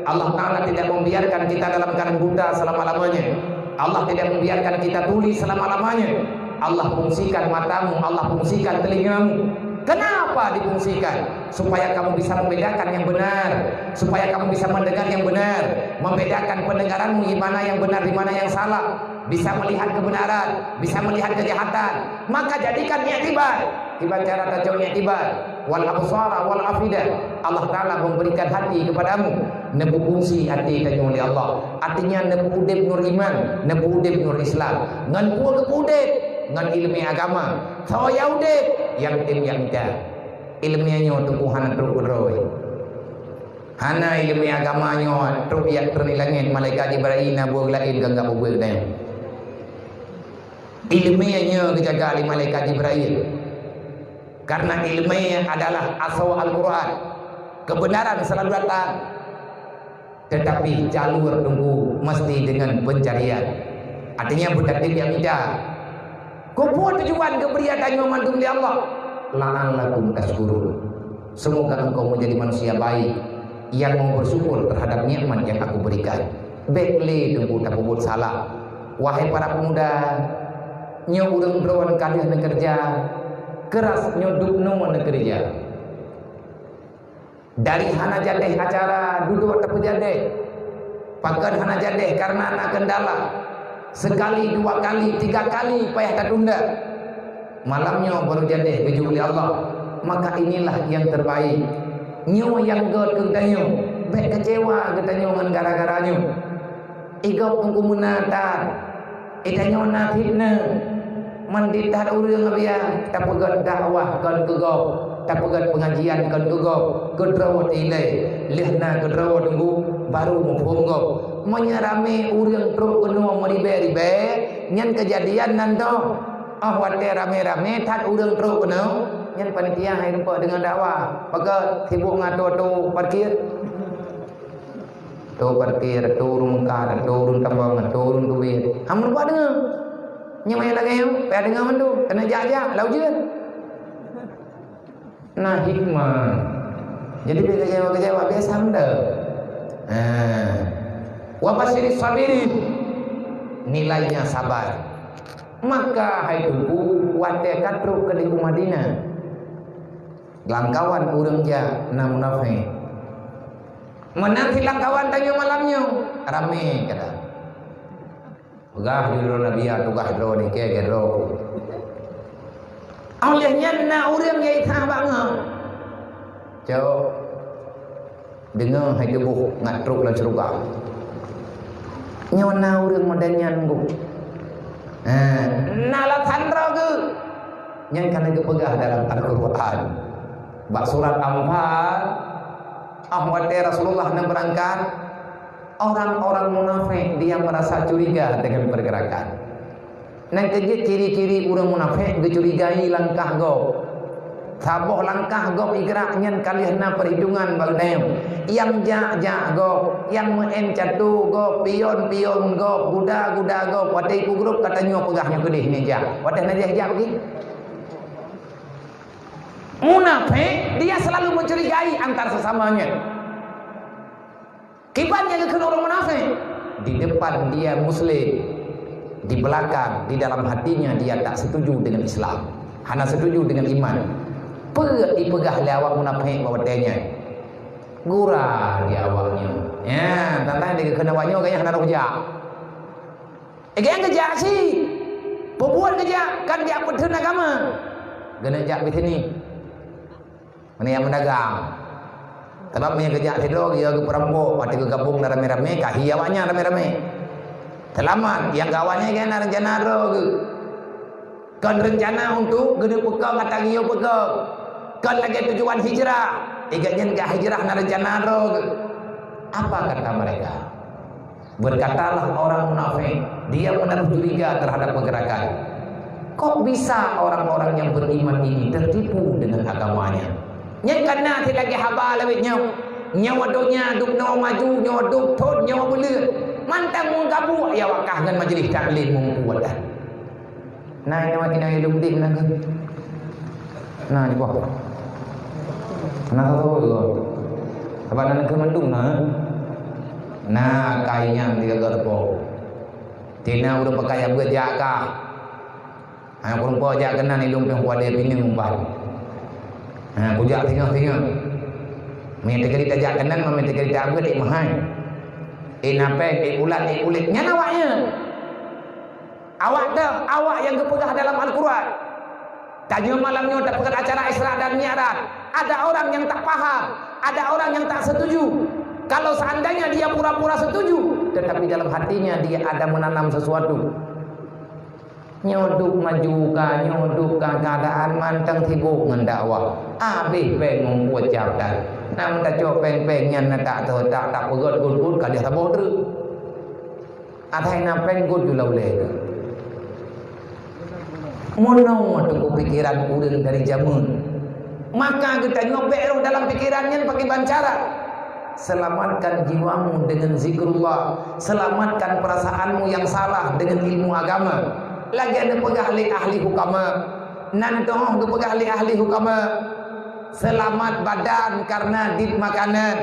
Allah Taala tidak membiarkan kita dalam keadaan buta selama-lamanya. Allah tidak membiarkan kita tuli selama-lamanya. Allah fungsikan matamu, Allah fungsikan telingamu. Kenapa difungsikan? Supaya kamu bisa membedakan yang benar, supaya kamu bisa mendengar yang benar, membedakan pendengaranmu di mana yang benar, di mana yang salah, bisa melihat kebenaran, bisa melihat kejahatan. Maka jadikan iktibar. Kiban cara tacok iktibar. Wal absara wal afida. Allah Taala memberikan hati kepadamu. Neupeupusi até tanyoe lé Allah. Artinya neupeuudeb nur iman, neupeuudeb nur Islam. Ngon peue geupeuudeb? Ngon ileumé agama. Soe nyang udeb? Nyang tem nyang mita. Ileumé nyoe teungku hana trok keudroe. Hana ileumé agama nyoe trok jak treun i langét, malaikat Jibrail na buet laén ka geupeubeuet nyan. Ileumé nyoe geujaga lé malaikat Jibrail. Karena ileumé adalah asoe Al-Quran. Kebenaran selalu datang. Tetapi jalur teungku mesti dengan pencarian. Artinya, beutatem nyang mita. Keupeue tujuan geubri ata nyoe mandum lé Allah? La'allakum tashkurun. Semoga engkau menjadi manusia baik yang mau bersyukur terhadap nikmat yang Aku berikan. Bék lé teungku tapeubuet salah. Wahai para pemuda, nyoe ureuëng droen ka lheueh neukeureuja, keras nyoe dubnoe neukeureuja. Dari hana jadeh acara dudoe tapeujadeh. Pakon hana jadeh? Karena na kendala. Sekali, dua kali, tiga kali payah tatunda. Malam nyoe baru jadeh geujok lé Allah. Maka inilah yang terbaik. Nyoe nyang göt keu geutanyoe. Bék kecewa geutanyoe ngon gara-gara nyoe. Igob teungku meunan that. Itanyoe na fitnah. Mandit that ureuëng biasa tapeugöt dakwah kon keu gob, tapeugöt pengajian kon keu gob, keudroe ilée, lheueh na keudroe teungku baru muphom gob. Meunyoe ramé ureuëng trok keunoe meuribée-ribée, nyan keujadian nan toh. Oh watée ramé-ramé that ureuëng trok keunoe, nyan panitia hai rumpok deungon dakwah. Pakon sibuk ngon atoe-atoe parkir. Atoe parkir, atoe ureuëng meukat, atoe ureuëng tabang, atoe ureuëng teubiet. Hana meurumpok deungoe. Nyang manyang lagée nyoe, payah deungoe mandum. Keuneuk jak-jak, lau jeuet. Na hikmah. Jadi bék kecewa-kecewa, biasa meunan. Nah. Wa basyiris sabirin. Nilainya sabar. Maka hai teungku, watée ka trok keudeh u Madinah, lamkawan ureuëng jak na munafék. Meunan cit lamkawan tanyoe malam nyoe, ramé gata. Peugah jih droe Nabi, ya tugaih droe nike, droe ku. Óh lheueh nyan na ureuëng nyang that bangai. Cok, deungoe hai tuboh ngat trok lam syeuruga. Nyoe na ureuëng model nyan, Bu. Ha, na alasan droe geuh. Nyan ka na geupeugah dalam Al-Qur'an. Bak surat Anfal, óh watée Rasulullah na beurangkat, orang-orang munafék dia merasa curiga dengan pergerakan. Nyan keuh jeuet ciri-ciri ureuëng munafék, geucurigai langkah gob. Saboh langkah gob igrak nyan ka lheueh na peuhitungan bak geutanyoe. Nyang jak-jak gob, nyang meu'en cato gob, pion-pion gob, guda-guda gob, watée ipeugrôp ka tanyoe peugah nyoe keudeh nyang jak. Watée na jak-jak bagi. Munafék, dia selalu mencurigai antar sesamanya. Kiban nyang geukheun ureuëng munafék? Di depan dia muslim, di belakang, di dalam hatinya dia tak setuju dengan Islam, hana setuju dengan iman. Peue ipeugah lé awak munafék bak watée nyan? Gura di awak nyoe. Ya, tantang dia geukheun awak nyoe, gaya hana roh jak. Eh, gaya geujak cit. Peubuet geujak, kan jak peutheun agama. Geuneuk jak bak sini. Meunyoe meudagang. Sabab meunyoe geujak sidroe, geuyue geupeurumpok, watée geugabong lam ramé-ramé, ka hi awaknyan ramé-ramé. Seulamat, nyang gawatnyan keunan rencana droe geuh. Kon rencana untuk geuneuk peukong atawa geuyue peukong. Kon lagée tujuan hijrah. Igat nyan ka hijrah na rencana droe geuh. Apa kata mereka? Berkatalah orang munafik, dia menaruh curiga terhadap pergerakan. Kok bisa orang-orang yang beriman ini tertipu dengan agamanya? Nyan ka na cit lagée haba lawét nyoe. Nyoe donya dub noe maju, nyoe dub thon, nyoe beuleuen. Mantong meugabuk ya wakah ngon majlis taklim meukuat dah. Na inoe, inoe lôn deh na keuh. Na di bawah. Na satu dua. Abang na keuh mandum na. Na kai nyang tiga geureubo. Tina ureuëng pakai abeuet jak kah. Ha, peurumpok jak keunan ilong pih kuade pineung umpan. Ha, kujak singoh-singoh. Meuteukali tajak keunan, meuteukali tabeuet ik meuhai. Ik napéng, ik ulat, ik kulét. Nyan awaknyan. Awak teuh, awak nyang geupeugah dalam Al-Quran. Tanyoe malam nyoe tapeugét acara Isra dan Mi'raj. Ada orang yang tak paham, ada orang yang tak setuju. Kalau seandainya dia pura-pura setuju, tetapi dalam hatinya dia ada menanam sesuatu. Nyoe dub maju ka, nyoe dub ka, keadaan mantong sibuk ngon dakwah. Habéh péng muphom cap that. Nam tacok péng-péng nyan na tak teuh, tak, tak peugét gut-gut ka lheueh saboh treuk. Asai na péng gut ju lam ulée. Meunoe teungku pikeran ureuëng dari jameun. Maka geutanyoe bék rôh dalam pikeran nyan pakriban cara. Selamatkan jiwamu dengan zikrullah. Selamatkan perasaanmu yang salah dengan ilmu agama. Lagée neupeugah lé ahli hukama. Nan teuh geupeugah lé ahli hukama. Selamat badan karena dit makanan.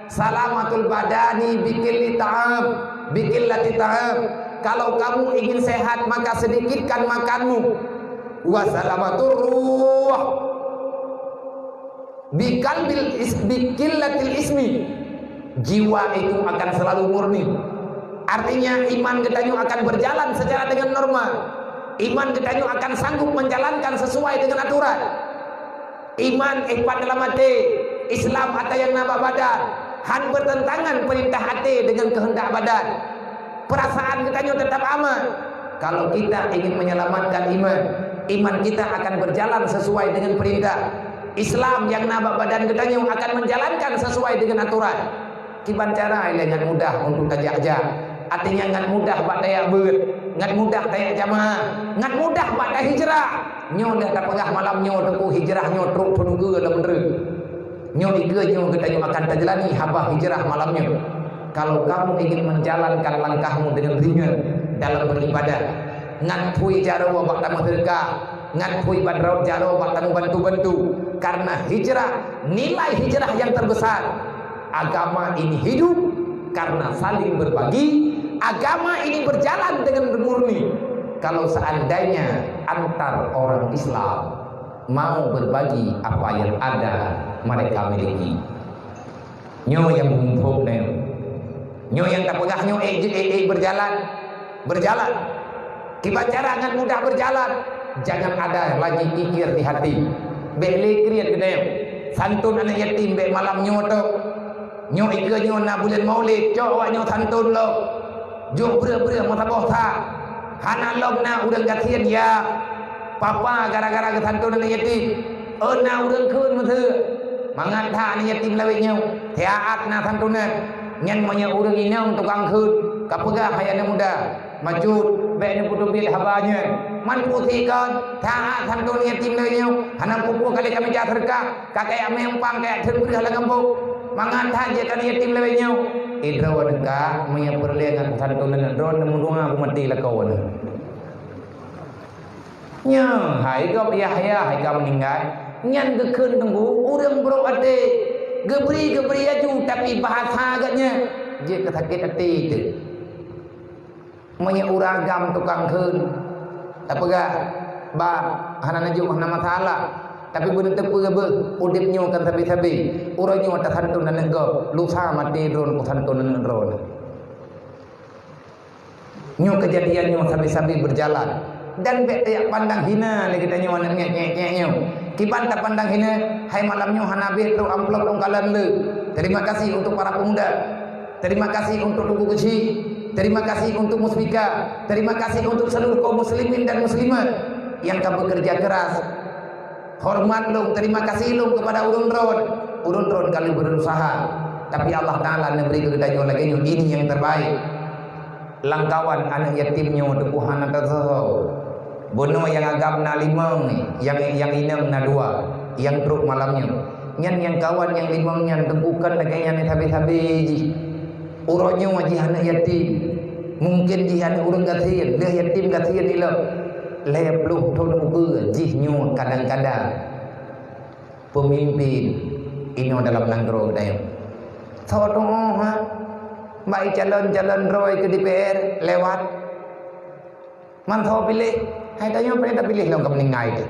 Salamatul badani bikilli ta'am, bikillati ta'am. Kalau kamu ingin sehat, maka sedikitkan makanmu. Wa salamatur ruh. Biqalbil is-, biqillatil ismi, jiwa itu akan selalu murni. Artinya, iman geutanyoe akan berjalan secara dengan normal. Iman geutanyoe akan sanggup menjalankan sesuai dengan aturan. Iman éh pat dalam até, Islam ata nyang na bak badan, hán bertentangan perintah até dengan kehendak badan. Perasaan geutanyoe tetap aman. Kalau kita ingin menyelamatkan iman, iman kita akan berjalan sesuai dengan perintah. Islam nyang na bak badan geutanyoe akan menjalankan sesuai dengan aturan. Kiban cara ilée ngat mudah untuk tajak-jak. Artinya ngat mudah bak tajak beuet, ngat mudah tajak jamaah, ngat mudah bak tahijrah. Nyoe lheueh tapeugah malam nyoe teungku hijrah nyoe trok teuneuk lam neureuh. Nyoe dikeue nyoe geutanyoe akan tajalani haba hijrah malam nyoe. Kalau kamu ingin menjalankan langkahmu dengan ringan dalam beribadah, ngat phui jaroe bak tameuseudeukah, ngat phui ban raut jaroe bak tamubantu-bantu, karena hijrah, nilai hijrah yang terbesar. Agama ini hidup karena saling berbagi. Agama ini berjalan dengan murni. Kalau seandainya antar orang Islam mau berbagi apa yang ada mereka miliki. Nyoe nyang muphom nyoe. Nyoe nyang tapeugah nyoe, eh, eh, eh, berjalan. Berjalan. Kiban cara ngat mudah berjalan. Jangan ada lagi kikir di hati. Bék lé kriet geutanyoe. Santun aneuk yatim bék malam nyoe tok. Nyoe ikeue nyoe na buleuen Maulid, cok awak nyoe santun lom. Jok breueh-breueh meusaboh sa. Hana lom na ureuëng gasien ya. Papa gara-gara geusantun aneuk yatim. Oh na ureuëng kheun meuseu. Mangat that aneuk yatim lawét nyoe. Siat na santunan. Nyan meunyoe ureuëng inong tukang kheun, ka peugah hai aneuk muda, "Macut, bék neupeuteubiet haba nyan. Man pusi kon, that santun yatim lawét nyoe. Hana peue-peue kali kami jak seudeukah." Ka kajak meuempang, kajak teuk peureuh lam gampông. Mangat that jeuet keu yatim lawét nyoe. Eh, droeneuh ka, meunyoe peureulée ngon santunan droeneuh meudua beumaté lakoe neuh. Nyoe, hai gob Yahya, hai ka meuninggai. Nyan geukheun teungku, ureuëng brok até. Geubri, geubri laju, tapi bahasa geuhnyan jeuet keu sakét até teuh. Meunyoe ureuëng agam tukang kheun, tapeugah, "Bah, hana neujok, hana masalah. Tapi beuneuteupeu beuh, udeb nyoe kan sabe-sabe. Uroe nyoe tasantun aneuk gob, lusa maté droeneuh kusantun aneuk droeneuh." Nyoe keujadian nyoe sabe-sabe beujalan. Dan bék tajak pandang hina lé geutanyoe aneuk nyek-nyek nyoe. Kiban tapandang hina, hai malam nyoe hana abéh trok amplop lam kalon le. Terima kasih untuk para pemuda. Terima kasih untuk Teungku Keuchik. Terima kasih untuk Muspika. Terima kasih untuk seluruh kaum muslimin dan muslimat yang ka bekerja keras. Hormat lôn, terima kasih lôn kepada ureuëng droen. Ureuëng droen ka lheueh berusaha. Tapi Allah Taala neubri keu geutanyoe lagée nyoe, ini yang terbaik. Lam kawan aneuk yatim nyoe teungku hana taseusoe. Bunoe nyang agam na limong, nyang, nyang inong na dua, nyang trok malam nyoe. Nyan nyang kawan nyang limong nyan teungku kon lagée nyan sabe-sabe jih. Uroe nyoe jih aneuk yatim. Mungken jih aneuk ureuëng gasien, lheueh yatim gasien ilok. Lhée ploh thon ukeue jih nyoe kadang-kadang peumimpin inoe dalam nanggroe geutanyoe. Soe tuoh ha? Bak calon-calon droe keu D P R lewat. Man soe piléh, hai tanyoe pane tapiléh lom ka meuninggai teuh.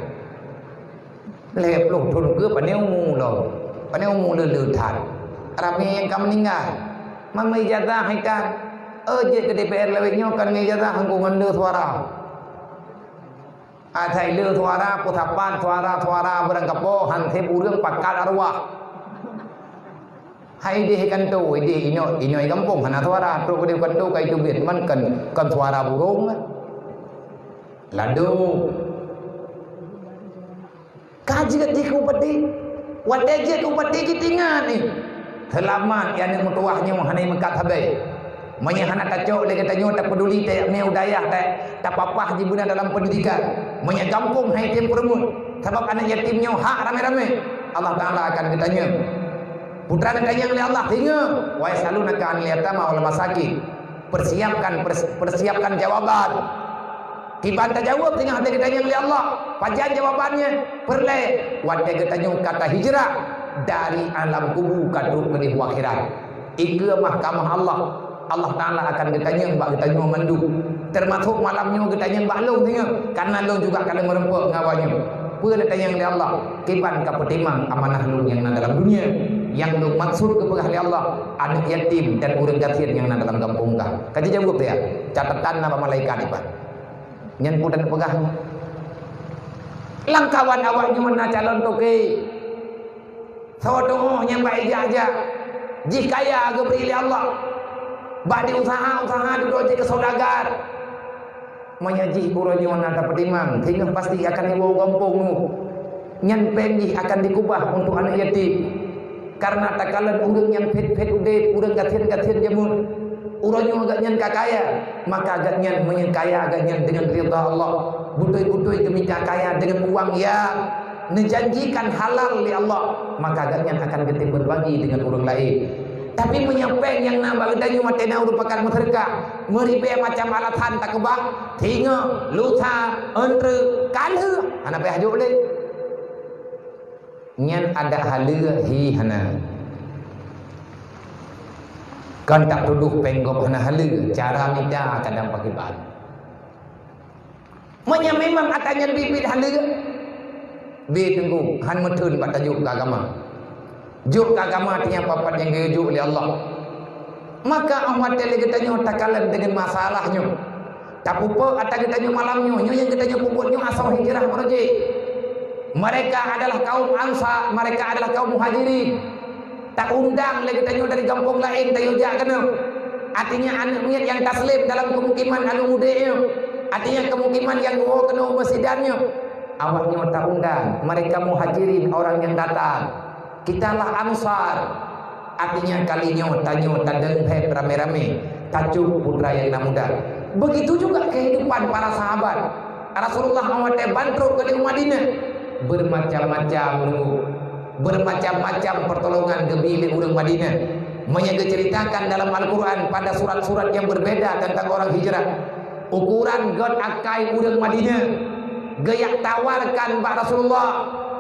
Lhée ploh thon ukeue pane umu lom, pane umu le-le that. Ramé nyang ka meuninggai. Man meuijazah hai tan. Oh, jeuet keu D P R lawét nyoe kan meuijazah hangko ngon le suara. Asai le suara, peusapat suara-suara beurangkapo, han seb ureuëng pakat arwah. Hai ideh kanto, ideh inoe, inoe gampông hana suara, trok ideh kanto ka iteubiet, man kan, kan suara burung. Lado. Ka jeuet jih keu upati. Watée jeuet keu upati jih teuingat nyoe. Seulamat nyang aneuk meutuwah nyoe hana meukat sabe. Meunyoe hana tacok lé geutanyoe tapeuduli tajak mé u dayah ta-, tapapah jibeuna dalam peundidikan. Meunyoe gampông hai tem peurumoh, sabab aneuk yatim nyoe hak ramé-ramé, Allah Taala akan geutanyong. Putra geutanyong lé Allah, "Ingat, wa yas'alunaka 'anil yatama wal masakin." Persiapkan, pers-, persiapkan jawaban. Kiban tajaweueb teungoh teugeutanyong lé Allah. Pajan jawabannya? Peureulée watée geutanyong kata hijrah dari alam kubu ka trok keudeh u akhirat. Ikeue mahkamah Allah. Allah Taala akan geutanyong bak geutanyoe mandum. Teumasok malam nyoe geutanyong bak lôn singoh, karena lôn juga ka lheueh meureumpok ngon awak nyoe. Peue lé tanyong lé Allah? Kiban ka peutimang amanah lôn nyang na dalam dunia. Nyang lôn maksud geupeugah lé Allah, aneuk yatim dan ureueng gasien nyang na dalam gampông kah. Ka jijaweueb ya? Catatan na bak malaikat iban. Nyan peue tapeugah? Lam kawan awak nyoe na calon toke. Soe tu'oh nyang bak ijak-jak, jih kaya geubri lé Allah. Bak di usaha-usaha dudoe jih keu saudagar. Meunyoe jih uroe nyoe na tapeutimang, singoh pasti akan iwoe u gampông nyoe. Nyan péng jih akan dikubah untuk aneuk yatim. Kareuna takalon ureueng nyang phét-phét udép, ureueng gasien-gasien jameun. Uroe nyoe gobnyan ka kaya, maka gobnyan meunyoe kaya gobnyan deungon ridha Allah, beutôi-beutôi geumita kaya deungon uang nyang neujanjikan halal lé Allah, maka gobnyan akan geutém beubagi deungon ureueng laén. Tapi meunyoe péng nyang na bak geutanyoe watée na ureueng pakat meuseudeukah, meuribée macam alasan takeubah, singoh, lusa, eunteuk, ka lheueh, hana payah jok lé. Nyan adak haleue hi hana. Kon tak tudoh péng gob hana haleue, cara mita kadang pakriban. Meunyoe memang ata nyan biet-biet haleue, bie teungku, han meutheun bak tajok keu agama. Jok keu agama tiang papat nyang geujok lé Allah. Maka 'oh watée lé geutanyoe takalon deungon masalah nyoe. Tapeupeue ata geutanyoe malam nyoe, nyoe nyang geutanyoe peubuet nyoe asoe hijrah meureuji. Mereka adalah kaum Ansar, mereka adalah kaum Muhajirin. Taundang lé geutanyoe dari gampông laén, tayue jak keunoe. Artinya aneuk miet nyang taslim dalam keumukiman aneuk udép nyoe. Artinya keumukiman nyang geuwoe keunoe u meusidan nyoe. Awak nyoe taundang, mereka Muhajirin orang yang datang. Kita lah Ansar. Artinya kali nyoe tanyoe tadeueng phép ramé-ramé, tacok putra nyang na muda. Begitu juga kehidupan para sahabat. Rasulullah watée ban trok keunoe u Madinah, bermacam-macam nunggu, bermacam-macam pertolongan geubri lé ureueng Madinah. Meunyoe geuceuritakan dalam Al-Quran pada surat-surat yang berbeda tentang orang hijrah, ukuran göt akai ureueng Madinah, geujak tawarkan bak Rasulullah,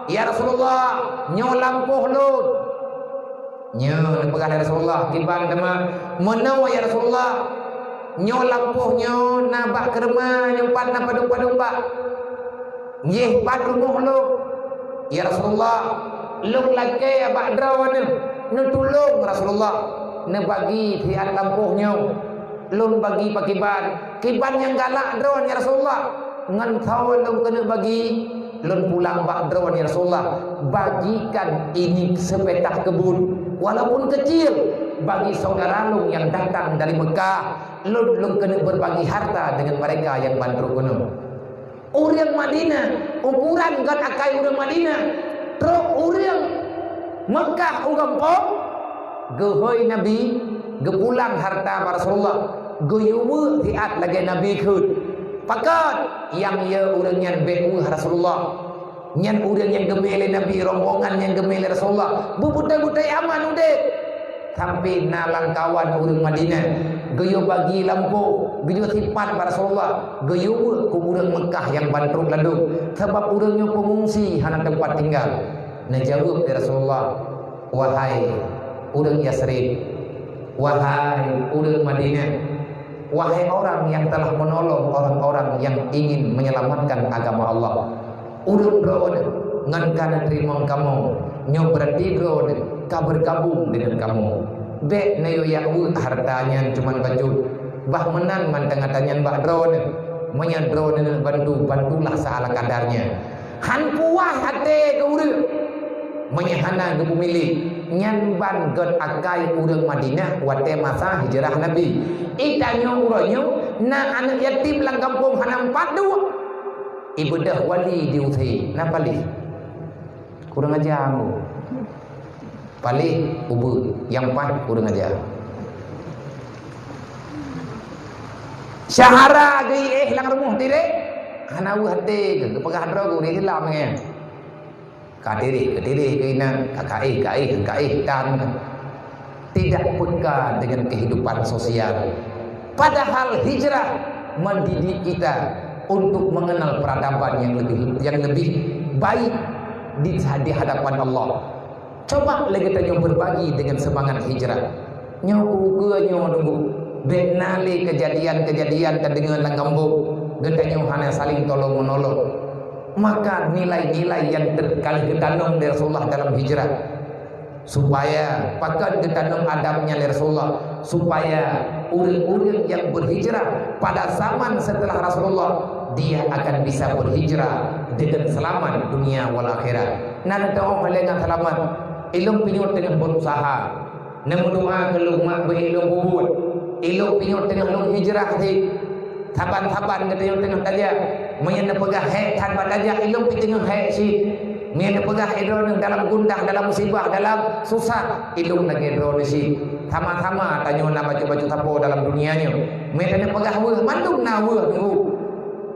"Ya Rasulullah, nyoe lampôh lôn." Nyoe neupeugah lé Rasulullah, kiban teuma, "Meunoe ya Rasulullah, nyoe lampôh nyoe na bak keureuma nyoe pat na padub-padub bak. Jéh pat rumoh lôn. Ya Rasulullah, lôn lakée bak droeneuh neutulông Rasulullah, neubagi siat lampôh nyoe. Lôn bagi pakriban, kiban nyang galak droeneuh ya Rasulullah, ngon soe lôn keuneuk bagi?" Lôn pulang bak droeneuh, "Ya Rasulullah, bagikan ini sepetak kebun, walaupun kecil, bagi saudara lôn nyang datang dari Mekah. Lôn, lôn keuneuk berbagi harta dengan mereka nyang ban trok keunoe." Ureueng Madinah, ukuran göt akai ureueng Madinah, trok ureueng Mekah u gampông, geuhôi Nabi, geupulang harta bak Rasulullah, geuyue weuek siat lagée Nabi kheun. Pakon? Nyang yö ureueng nyan bék weueh Rasulullah. Nyan ureueng nyang geumé lé Nabi, rombongan nyang geumé lé Rasulullah. Beubeutôi-beutôi aman udeb. Sampai na lam kawan ureueng Madinah, geuyue bagi lampôh, geuyue sipat bak Rasulullah, geuyue weuek keu ureueng Mekah nyang ban trok ladôm, sabab ureueng nyoe peungungsi hana teumpat tinggal. Neujaweueb lé Rasulullah, "Wahai ureueng Yasrib, wahai ureueng Madinah, wahai orang yang telah menolong orang-orang yang ingin menyelamatkan agama Allah, ureueng droeneuh ngon ka neuteurimong kamoe, nyoe beurati droeneuh ka beugabong deungon kamoe. Bék neuyue jak weuek harta nyan cuma bacut, bah meunan mantong ata nyan bak droeneuh. Meunyoe droeneuh bantu, bantulah seala kadarnya." Han puas até keu ureueng meunyoe hana geupeumilék. Nyan ban göt akai ureueng Madinah watée masa hijrah Nabi. Geutanyoe uroe nyoe na aneuk yatim lam gampông hana meupat duek. Ibeudôh wali di U C, na paléh. Kurang aja ambo. Paléh ubeut, nyang paih kurang aja. Syahara geuéh lam rumoh tirek, hana weueh até geuh, geupeugah droe geuh ureueng Islam nyan. Ka tirek, ka tirek keu inan, ka kaéh, kaéh, kaéh tan. Tidak peka dengan kehidupan sosial. Padahal hijrah mendidik kita untuk mengenal peradaban yang lebih, yang lebih baik di, di hadapan Allah. Coba lé geutanyoe berbagi dengan semangat hijrah. Nyoe ukeue nyoe nunggu. Bék na lé keujadian-keujadian tadeungoe lam gampông, geutanyoe hana saling tolong-meunolong. Maka nilai-nilai nyang ter-, ka lheueh geutanom lé Rasulullah dalam hijrah, supaya pakon geutanom adab nyan lé Rasulullah, supaya ureuëng-ureuëng nyang berhijrah pada zaman setelah Rasulullah, dia akan bisa berhijrah dengan selamat dunia wal akhirat. Nan teuh lé ngon selamat. Ilong pinyuet teungoh berusaha. Neumeudoa keu lôn mak beu ilong bubuet. Ilong pinyuet teungoh lôn hijrah sit. Saban-saban geutanyoe teungoh tajak. Meunyoe neupeugah hék that bak tajak, ilong pih teungoh hék sit. Meunyoe neupeugah droeneuh dalam gundah, dalam musibah, dalam susah, ilong lagée droeneuh sit. Sama-sama tanyoe na bacut-bacut sapo dalam dunia nyoe. Meunyoe neupeugah weueh, mandum na weueh teungku.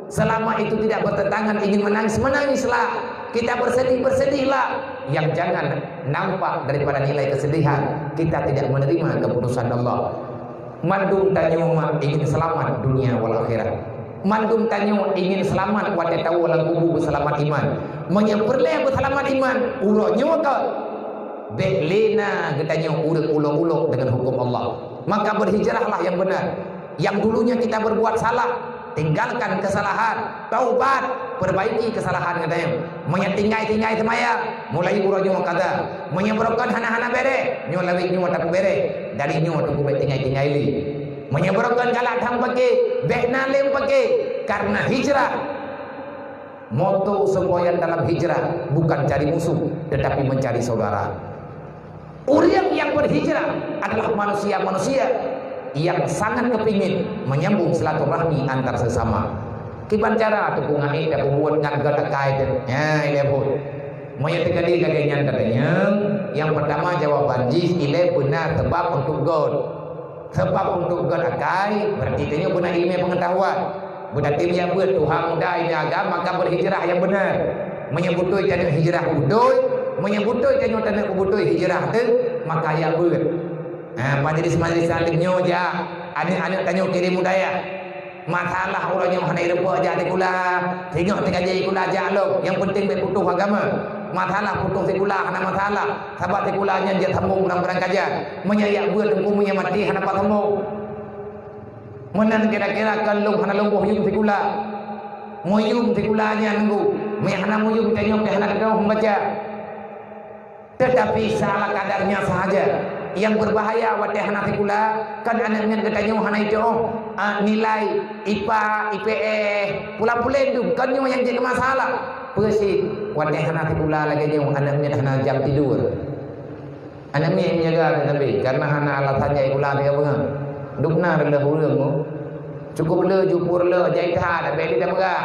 Selama itu tidak bertentangan ingin menangis, menangislah. Kita bersedih, bersedihlah. Yang jangan nampak daripada nilai kesedihan, kita tidak menerima keputusan Allah. Mandum tanyoe mak ingin selamat dunia wal akhirat. Mandum tanyoe ingin selamat watée tawoe lam kubu beuselamat iman. Meunyoe peureulée beuselamat iman, uroe nyoe ka bék lé na geutanyoe ureuëng ulok-ulok dengan hukum Allah. Maka berhijrahlah yang benar. Yang dulunya kita berbuat salah, tinggalkan kesalahan, taubat, perbaiki kesalahan geutanyoe. Meunyoe tinggai-tinggai seumayang, mulai uroe nyoe kada. Meunyoe beurokon hana-hana béré, nyoe lawét nyoe tapeubéré. Dari nyoe teungku bék tinggai-tinggai lé. Meunyoe beurokon galak tham paké, bék na lé paké. Karena hijrah, moto semboyan dalam hijrah bukan cari musuh, tetapi mencari saudara. Ureuëng nyang berhijrah adalah manusia-manusia nyang sangat kepingin menyambung silaturahmi antar sesama. Kiban cara teungku ngon ék tapeubuet ngon gét akai teuh? Nyan ilée buet. Meunyoe teukeudi lagée nyan tatanyong, nyang peurtama jawaban jih ilée beuna sabab untuk gét. Sabab untuk gét akai, berarti tanyoe beuna ileumé peungeutahuan. Beutatem jak beuet tuha muda ileumé agam, maka berhijrah nyang beuna. Meunyoe beutôi tanyoe hijrah beutôi, meunyoe beutôi tanyoe taneuk beutôi hijrah teuh, maka jak beuet. Ha, majelis-majelis taklim nyoe jak, aneuëk-aneuëk tanyoe kirém u dayah. Masalah uroe nyoe hana ireupok jak sikula, singoh teuka jak sikula jak lom, nyang penting bék putôh agama. Masalah putôh sikula hana masalah, sabab sikula nyan jeuet sambông barang-barang kajan. Meunyoe jak beuet teungku meunyoe maté hana pat sambông. Meunan kira-kira kon lôn hana lôn boh yum sikula. Meuyum sikula nyan teungku, meunyoe hana meuyum tanyoe pih hana teudoh meubaca. Tetapi seala kadarnya sahaja. Yang berbahaya watée hana sikula, kan aneuëk miet geutanyoe hana itoh, ah, nilai IPA, IPS, pulang-pulang tu, kan nyoe nyang jadi masalah. Peue sit, watée hana sikula lagée nyoe, aneuëk miet hana jam tidur. Aneuëk miet jaga tapi, karena hana alasan jai sikula tiga bunga. Dukna reuloh ureuëng tu. Cukup le jupur le jai that, tapi dia tak peugah.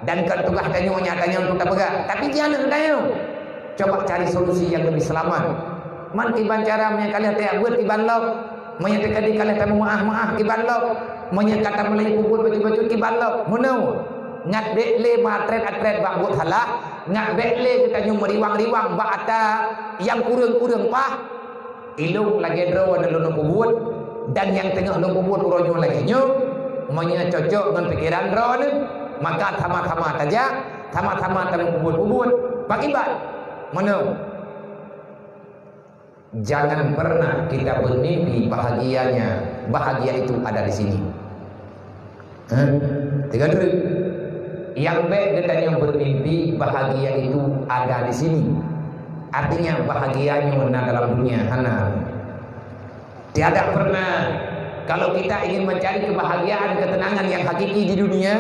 Dan kan tugaih tanyoe nyan tanyoe untuk tapeugah. Tapi jangan tanyoe. Coba cari solusi yang lebih selamat. Man kiban cara meunyoe ka lheueh tajak beuet kiban lom. Meunyoe teukeudi ka lheueh tameumaáh-maáh kiban lom. Meunyoe ka tameulai peubuet bacut-bacut kiban lom. Meunoe. Ngat bék lé meuatrét-atrét bak buet salah. Ngat bék lé geutanyoe meuriwang-riwang bak ata nyang kureueng-kureueng paih. Ilong lagée droeneuh lôn peubuet, dan nyang teungoh lôn peubuet uroe nyoe lagée nyoe, meunyoe cocok ngon pikeran droeneuh, maka sama-sama tajak, sama-sama tameubuet-buet. Pakiban? Meunoe. Jangan pernah kita bermimpi bahagianya, bahagia itu ada di sini. Hah? Tiga dua. Yang baik geutanyoe bermimpi bahagia itu ada di sini. Artinya bahagia nyoe na dalam dunia, hana. Tiada pernah. Kalau kita ingin mencari kebahagiaan, ketenangan yang hakiki di dunia,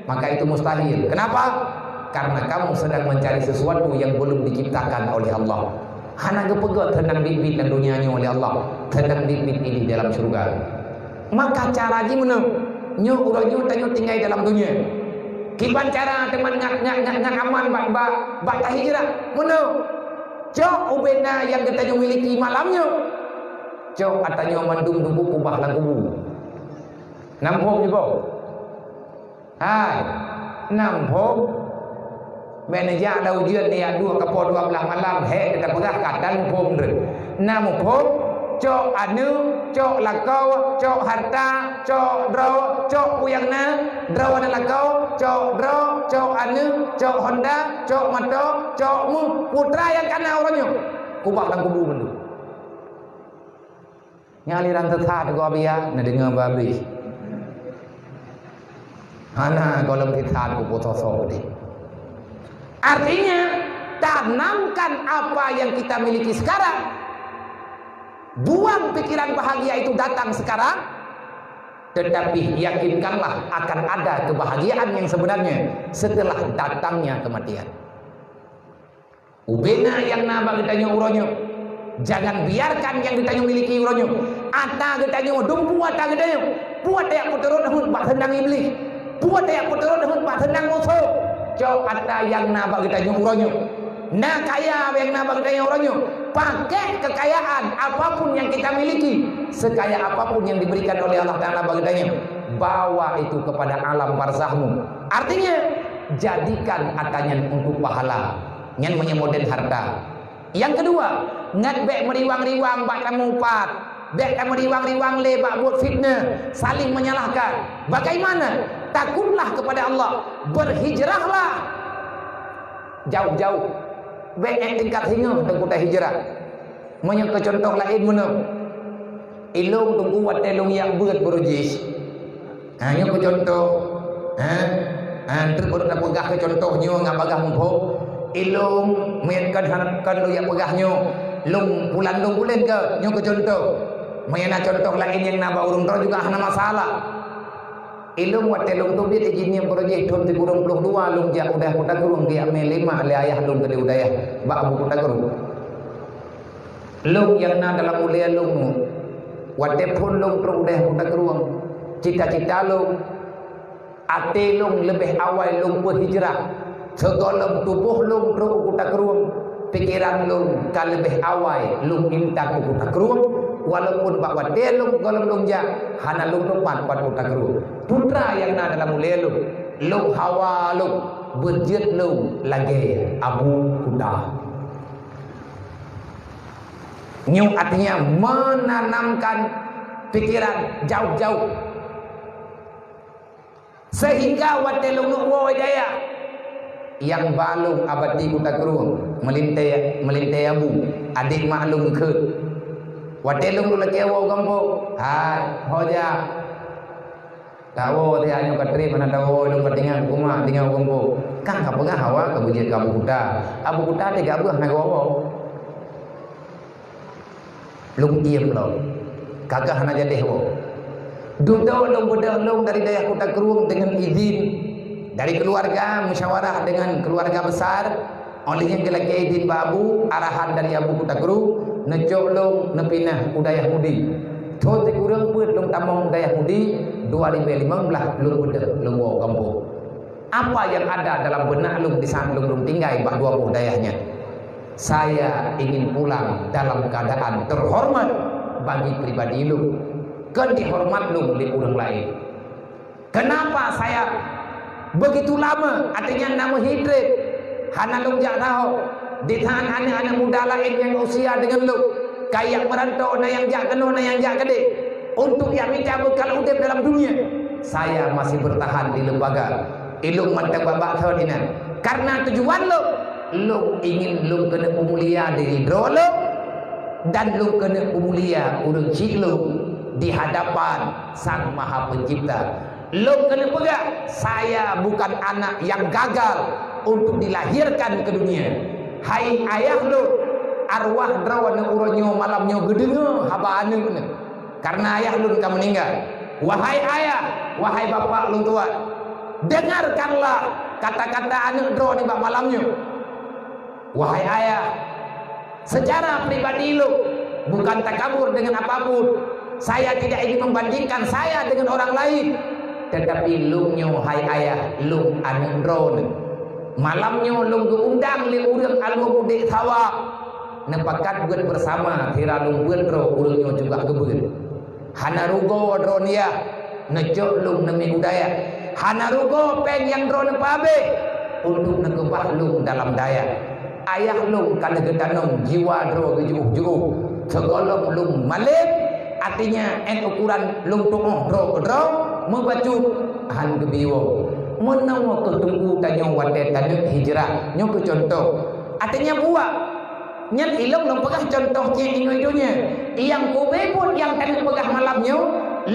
maka itu mustahil. Kenapa? Karena kamu sedang mencari sesuatu yang belum diciptakan oleh Allah. Hana geupeugét teunang biet-biet lam donya nyoe lé Allah, teunang biet-biet idéh dalam syeuruga. Maka cara jih meunoe, nyoe uroe nyoe tanyoe tinggai dalam donya. Kiban cara teuma ngat, ngat, ngat, ngat aman bak, bak, bak tahijrah? Meunoe. Cok ubena nyang geutanyoe miliki malam nyoe. Cok ata nyoe mandum dubu kubah lam kubu. Nam phom nyoe boh. Hai, nam phom. Bèk neujak lam ujeuen neujak duek kapoe dua blaih malam, hék teupeugah ka tan muphom deuh. Na muphom, cok aneuk, cok lakoe, cok harta, cok droe, cok peue nyang na, droe aneuk lakoe, cok droe, cok aneuk, cok honda, cok moto, cok mu, putra nyang ka na uroe nyoe. Kubah lam kubu mandum. Nyan aliran sesat gob ya, neudeungoe babeh. Hana gohlom sesat kubu sosok deh. Artinya, tanamkan apa yang kita miliki sekarang. Buang pikiran bahagia itu datang sekarang, tetapi yakinkanlah akan ada kebahagiaan yang sebenarnya setelah datangnya kematian. Ubena nyang na bak geutanyoe uroe nyoe. Jangan biarkan nyang geutanyoe miliki uroe nyoe. Ata geutanyoe, dumpu ata geutanyoe. Buet jak peuturot heuet bak seunang Iblih. Buet jak peuturot heuet bak seunang musoh. Cok ata nyang na bak geutanyoe uroe nyoe. Na kaya nyang na bak geutanyoe uroe nyoe. Pakai kekayaan apapun yang kita miliki, sekaya apapun yang diberikan oleh Allah Taala bak geutanyoe, bawa itu kepada alam barzahmu. Artinya, jadikan ata nyan untuk pahala. Nyan meunyoe model harta. Nyang keudua, ngat bék meuriwang-riwang bak tameuupat, bék tameuriwang-riwang lé bak buet fitnah, saling menyalahkan. Bagaimana? Takutlah kepada Allah, berhijrahlah. Jauh-jauh. Bék ék tingkat singoh teungku tahijrah. Meunyoe keu cuntoh laén meunoe, ilong teungku watée lôn jak beuet beurujih. Ha, nyoe keu cuntoh, ha? Ha, treuk ureuëng na peugah keu cuntoh nyoe ngat bagah muphom. Ilong meuet kan han, kan lôn jak peugah nyoe. Lôn pulan lôn pulan keu, nyoe keu cuntoh. Meunyoe na cuntoh laén nyang na bak ureuëng droe juga hana masalah. Ilong watée lôn teubiet ijin nyang beurujih thon sikureueng ploh dua lôn jak u dayah Kuta Krueng geujak mé lé mak lé ayah lôn keudeh u dayah bak Abu Kuta Krueng. Lôn nyang na dalam ulée lôn nyoe, watée phon lôn trok u dayah Kuta Krueng, cita-cita lôn, até lôn leubeh awai lôn peuhijrah. Sigohlom tuboh lôn trok u Kuta Krueng, pikeran lôn ka leubeh awai lôn intat u Kuta Krueng, walaupun bak watée lôn gohlom lôn jak hana lôn teupat pat Kuta Krueng. Putra nyang na dalam ulée lôn, lôn hawa lôn, beujeuet lôn lagée Abu Kuta. Nyoe artinya menanamkan pikiran jauh-jauh. Sehingga watée lôn woe dayah, nyang ba lôn Abati Kuta Krueng, meulintée, meulintée Abu, adék mak lôn kheun. Watée lôn lakée woe gampông, hai, ho jak. Tawoe tiak nyoe ka trép hana tawoe lôn ka tinggai u kumak, tinggai u gampông. Kan ka peugah hawa ka beujeuet keu Abu Kuta. Abu Kuta teuga beuh hana geuwoe. Lôn diem lom. Ka keuh hana jadeh woe. Dudoe lôn beudôh lôn dari dayah Kuta Krueng deungon idhin dari keuluwarga, musyawarah deungon keuluwarga besar. Óh lheueh nyan geulakée idhin bak Abu, arahan dari Abu Kuta Krueng, neucok lôn neupinah u dayah Mudi. Thon sikureueng peuet lôn tamong u dayah Mudi, dua ribée limong blaih lôn beudôh lôn woe gampông. Apa yang ada dalam benak lôn di saat lôn, lôn tinggai bak dua boh dayah nyan? Saya ingin pulang dalam keadaan terhormat bagi pribadi lôn, kon dihormat lôn lé ureuëng laén. Kenapa saya begitu lama, artinya na meuhidrét, hana lôn jak saho, di saat aneuëk-aneuëk muda laén nyang usia deungon lôn, ka jak meuranto, na nyang jak keunoe, na nyang jak keudeh, untuk jak mita beukal udeb dalam dunia, saya masih bertahan di lembaga. Ilong mantong babak thon inan. Karena tujuan lôn, lôn ingin lôn keuneuk peumulia diri droe lôn, dan lôn keuneuk peumulia ureuëng chik lôn di hadapan Sang Maha Pencipta. Lôn keuneuk peugah, saya bukan anak yang gagal untuk dilahirkan ke dunia. Hai ayah lôn, arwah droeneuh uroe nyoe malam nyoe geudeungoe haba aneuëk neuh, karena ayah lôn ka meuninggai. Wahai ayah, wahai bapak lôn tuan, dengarkanlah kata-kata aneuëk droeneuh bak malam nyoe. Wahai ayah, secara pribadi lôn bukan takabur dengan apapun. Saya tidak ingin membandingkan saya dengan orang lain. Tetapi lôn nyoe, hai ayah, lôn aneuëk droeneuh. Malam nyoe lôn geuundang lé ureuëng alue mudek sawa. Neupakat beuet beusama, sira lôn beuet droe ureuëng nyoe juga geubeuet. Hana rugoe droeneuh yah, neucok lôn neumi u dayah. Hana rugoe péng nyang droeneuh peuhabéh untuk neukeubah lôn dalam dayah. Ayah lôn ka lheueh geutanom jiwa droe geujuôh-juôh. Sigohlom lôn malém, artinya 'et ukuran lôn tuoh droe keudroe, meubacut, han geubi woe. Meunoe keuh teungku tanyoe watée taneuk hijrah, nyoe keuh cuntoh. Artinya buet. Nyan ilong lôn peugah cuntoh cit ingat donya. Nyang ubé buet nyang taneuk peugah malam nyoe,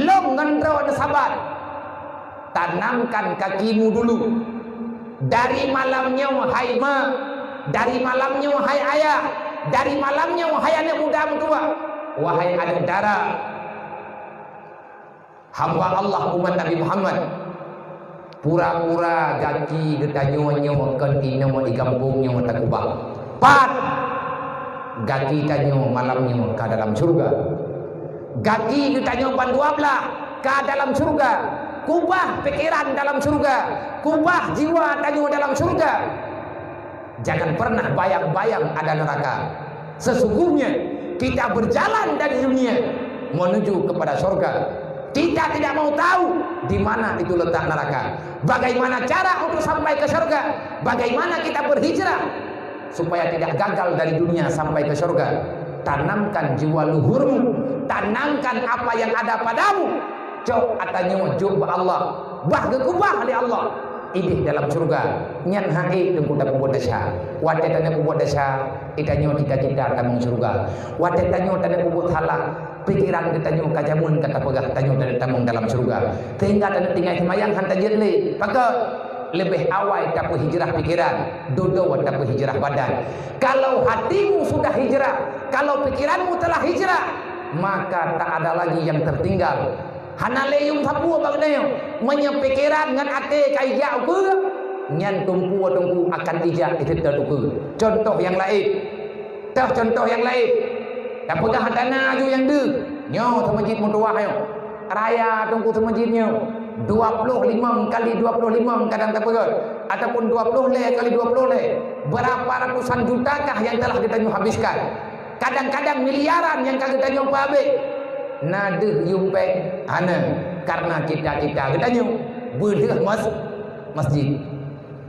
lôn ngon droe neusabat. Tanamkan kakimu dulu. Dari malam nyoe, hai ma, dari malam nyoe, hai ayah, dari malam nyoe, hai aneuk muda meutuah, wahai aneuk dara, hamba Allah umat Nabi Muhammad, pura-pura gaki geutanyoe nyoe kon inoe di gampông nyoe takubah. Pat! Gaki tanyoe malam nyoe ka dalam syurga. Gaki geutanyoe bandua blaih ka dalam syurga. Kubah pikeran dalam syurga. Kubah jiwa tanyoe dalam syurga. Jangan pernah bayang-bayang ada neraka. Sesungguhnya, kita berjalan dari dunia menuju kepada surga. Kita tidak mau tahu di mana itu letak neraka. Bagaimana cara untuk sampai ke surga? Bagaimana kita berhijrah supaya tidak gagal dari dunia sampai ke surga? Tanamkan jiwa luhurmu, tanamkan apa yang ada padamu. Cok ata nyoe jok bak Allah, bah geukubah lé Allah idéh dalam syeuruga. Nyan hak ék teungku tapeubuet desya. Watée tanyoe peubuet desya, geutanyoe cita-cita tamong syeuruga. Watée tanyoe tanyoe peubuet salah, pikeran geutanyoe ka jameun ka tapeugah tanyoe tanyoe tamong dalam syeuruga. Sehingga tanyoe tinggai seumayang han tajeuet lé. Pakon? Leubeh awai tapeuhijrah pikeran, dudoe tapeuhijrah badan. Kalau hatimu sudah hijrah, kalau pikiranmu telah hijrah, maka tak ada lagi yang tertinggal. Hana lé yum sapeue bak geutanyoe. Meunyoe pikeran ngon até ka ijak ukeue, nyan tumpue teungku akan ijak iseutôt ukeue. Contoh nyang laén. Toh contoh nyang laén. Tapeugah hana aju nyang deuh. Nyoe seumeujid meutuwah nyoe. Raya teungku seumeujid nyoe. Dua ploh limong kali dua ploh limong kadang tapeugah. Ataupun dua ploh lhée kali dua ploh lhée. Berapa ratusan jutakah yang telah geutanyoe habiskan? Kadang-kadang miliaran nyang ka geutanyoe peuabéh. Na deuh yum péng? Hana, karena cita-cita geutanyoe beudeuh mas-, masjid.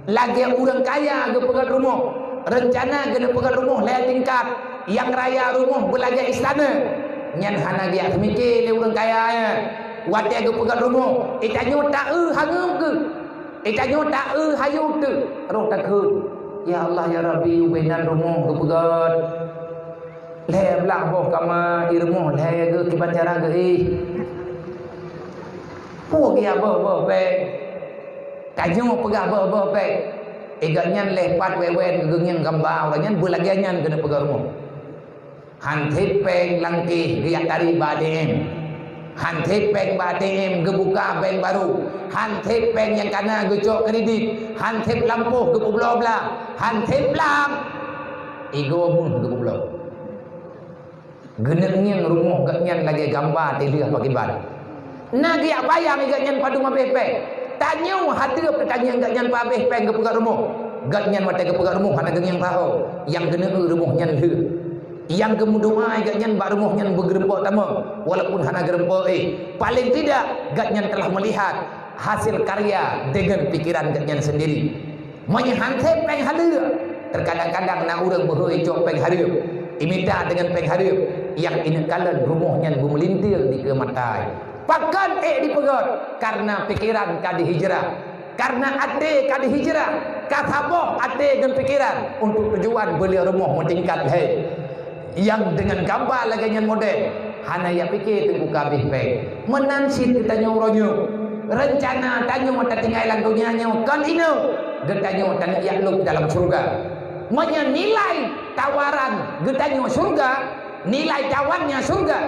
Lagée ureuëng kaya geupeugét rumoh, reuncana geuneuk peugét rumoh lhée tingkat, nyang raya rumoh beulagée istana. Nyan hana geujak seumiké lé ureuëng kaya nyan. Watée geupeugét rumoh, geutanyoe taeu hangeum keuh. Geutanyoe taeu hayeu teuh, roh takheun, "Ya Allah, ya Rabbi, ubé nan rumoh geupeugét." Lhée blaih boh kama i rumoh lhée geuh kiban cara geuh ih. Peue geujak boh-boh péng? Tanyoe peugah boh-boh péng. Gobnyan lhée pat wée-wée geuh ngieng gamba ureuëng nyan beulagée nyan geuneuk peugah rumoh. Han sép péng langkéh geujak tarék bak A T M. Han sép péng bak A T M geubuka bank baru. Han sép péng nyang kana geucok kredit. Han sép lampôh geupeubloe blah. Han sép lam igoe meuh geupeubloe. Geuneuk ngieng rumoh gobnyan lagée gamba tileuh pakriban. Na geujak bayang gobnyan padum abéh péng. Tanyoe hana teupeutanyong gobnyan pabéh péng geupeugét rumoh. Gobnyan watée geupeugét rumoh hana geungieng saho. Nyang geuneuk rumoh nyan lheueh. Nyang geumeudoá gobnyan bak rumoh nyan beugeureumpok tamong, walaupun hana geureumpok éh. Paling tidak, gobnyan telah melihat hasil karya dengan pikiran gobnyan sendiri. Meunyoe han sép péng haleue, teukadang-kadang na ureuëng beuhôi cok péng hareuem, imita deungon péng hareuem, nyang ineukalon rumoh nyan beumeulintieng dikeue mata. Pakon ék dipeugét? Karena pikiran ka dihijrah. Karena até ka dihijrah, ka saboh até ngon pikiran untuk tujuan beuleueh rumoh meutingkat lhée. Nyang deungon gamba lagée nyan model, hana jak pike teungku ka abéh péng. Meunan cit geutanyoe uroe nyoe. Reuncana tanyoe tatinggai lam donya nyoe kon inoe, geutanyoe taneuk jak lôb dalam syeuruga. Meunyoe nilai tawaran geutanyoe syeuruga, nilai tawannya syeuruga,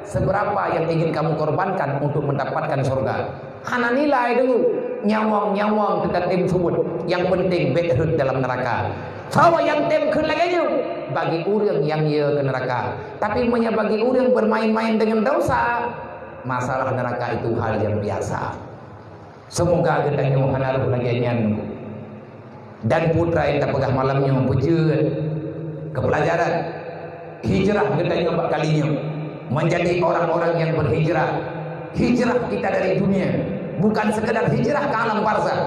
seberapa yang ingin kamu korbankan untuk mendapatkan syeuruga? Hana nilai deungoe, nyawöng-nyawöng teuka tem subuet. Nyang penting bék rhot dalam neuraka. Soe nyang tem kheun lagée nyoe? Bagi ureuëng nyang yö keu neuraka. Tapi meunyoe bagi ureuëng bermain-main dengan dosa, masalah neuraka itu hal yang biasa. Semoga geutanyoe hana rhoh lagée nyan. Dan putra nyang tapeugah malam nyoe beujeuet keu peulajaran. Hijrah geutanyoe bak kali nyoe menjadi orang-orang yang berhijrah. Hijrah kita dari dunia bukan sekedar hijrah ke alam barzakh,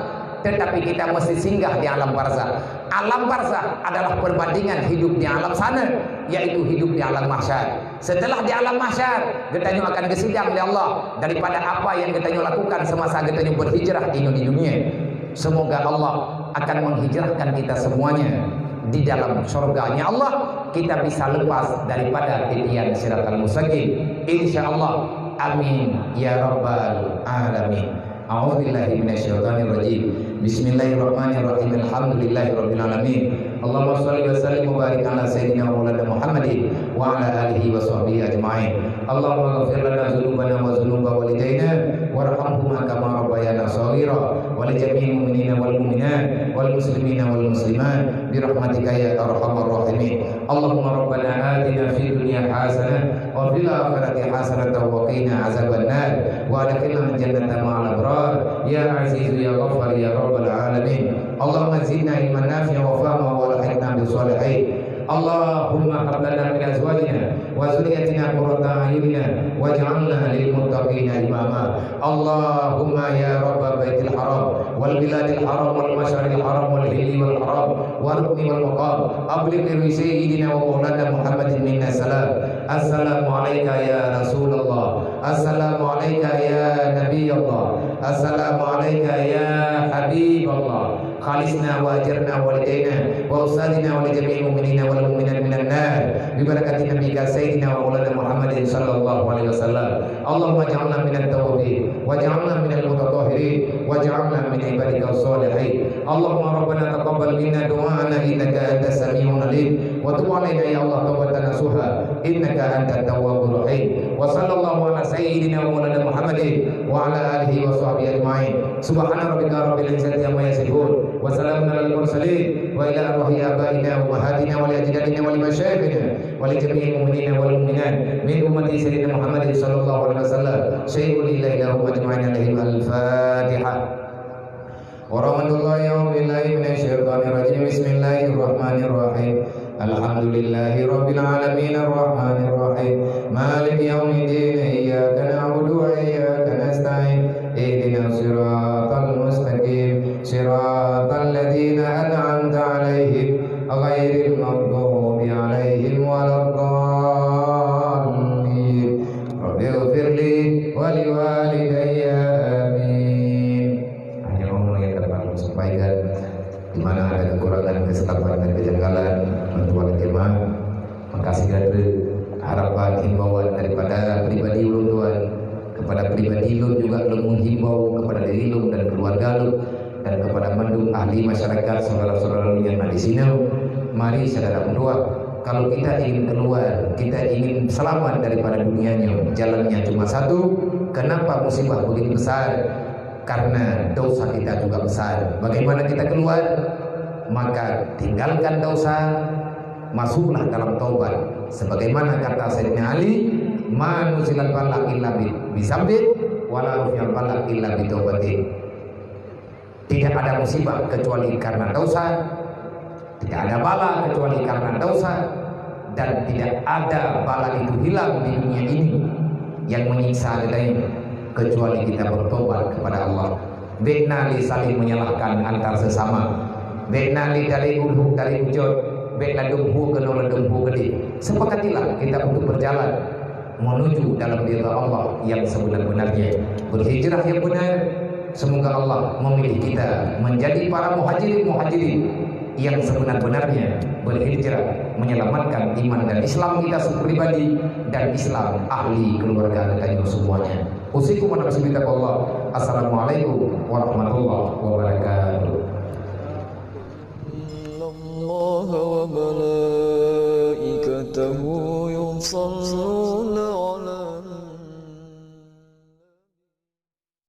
tetapi kita mesti singgah di alam barzakh. Alam barzakh adalah perbandingan hidup di alam sana, yaitu hidup di alam mahsyar. Setelah di alam mahsyar, geutanyoe akan geusidang lé Allah daripada apa yang geutanyoe lakukan semasa geutanyoe berhijrah inoe di dunia. Semoga Allah akan menghijrahkan kita semuanya di dalam syurga-Nya Allah, kita bisa lepas daripada titian siratal mustaqim. Insya Allah. Amin ya rabbal alamin. أعوذ بالله من الشيطان الرجيم. بسم الله الرحمن الرحيم. الحمد لله رب العالمين. اللهم صل وسلم وبارك على سيدنا ومولانا محمد وعلى آله وصحبه أجمعين. اللهم اغفر لنا ذنوبنا وذنوب والدينا وارحمهما كما ربيانا صغيرا، ولجميع المؤمنين والمؤمنات والمسلمين والمسلمات برحمتك يا أرحم الراحمين. اللهم ربنا آتنا في الدنيا حسنة وفي الآخرة حسنة وقنا عذاب النار وأدخلنا الجنة مع الأبرار يا عزيز يا غفار يا رب العالمين. اللهم زدنا علما نافعا وفهما وألحقنا بالصالحين. اللهم هب لنا من أزواجنا وذرياتنا قرة أعين واجعلنا للمتقين إماما. اللهم يا رب بيت الحرام والبلاد الحرام والمشعر الحرام والحل والحرام والركن والمقام، أبلغ لروح سيدنا ومولانا محمد منا السلام. السلام عليك يا رسول الله، السلام عليك يا نبي الله، السلام عليك يا حبيب الله. خلصنا وأجرنا ووالدينا وأستاذنا ولجميع المؤمنين والمؤمنات من النار ببركة نبيك سيدنا ومولانا محمد صلى الله عليه وسلم. اللهم اجعلنا من التوابين واجعلنا من المتطهرين واجعلنا من عبادك الصالحين. اللهم ربنا تقبل منا دعاءنا إنك أنت السميع العليم وتب علينا يا الله توبة نصوحا إنك أنت التواب الرحيم. وصلى الله على سيدنا ومولانا محمد وعلى آله وصحبه أجمعين. سبحان ربك رب العزة عما يصفون وسلام على المرسلين وإلى أرواح آبائنا وأمهاتنا ولأجدادنا ولمشايخنا ولجميع المؤمنين والمؤمنات من أمة سيدنا محمد صلى الله عليه وسلم شيء لله لهم أجمعين عليهم الفاتحة. ورحمة الله. أعوذ بالله من الشيطان الرجيم. بسم الله الرحمن الرحيم. الحمد لله رب العالمين الرحمن الرحيم مالك يوم الدين إياك نعبد وإياك نستعين اهدنا الصراط المستقيم صراط الذين أنعمت عليهم غير المغضوب عليهم ولا الضالين. رب اغفر لي ولوالدي. آمين. Hanya Allah yang dapat menyampaikan di mana ada kekurangan, kesilapan dan kejanggalan, bantuan jemaah. Makasih gata. Harapan himbauan daripada pribadi ulôn tuan kepada pribadi lôn juga lôn menghimbau kepada diri lôn dan keluarga lôn dan kepada mandum ahli masyarakat saudara-saudara lôn yang ada di sini. Mari saudara meutuah, kalau kita ingin keluar, kita ingin selamat daripada dunia ini, jalannya cuma satu. Kenapa musibah begini besar? Karena dosa kita juga besar. Bagaimana kita keluar? Maka tinggalkan dosa, masuklah dalam taubat. Sebagaimana kata Sayyidina Ali, "Ma nuzilat bala illa bi, bi zambin, wa la rufi'al bala illa bi taubatin." Tidak ada musibah kecuali karena dosa, tidak ada bala kecuali karena dosa, dan tidak ada bala itu hilang di dunia ini yang menyiksa kita ini kecuali kita bertobat kepada Allah. Bék na lé saling menyalahkan antar sesama. Bék na lé dari ulhuk dari ujot. Bék ladum hu keunoe ladum hu keudeh. Sepakatilah kita untuk berjalan menuju dalam ridha Allah yang sebenar-benarnya. Berhijrah yang benar, semoga Allah memilih kita menjadi para muhajirin-muhajirin yang sebenar-benarnya berhijrah menyelamatkan iman dan Islam kita pribadi dan Islam ahli keluarga kita semuanya. Usikum wa nafsi bitaqwallah. Assalamualaikum warahmatullahi wabarakatuh.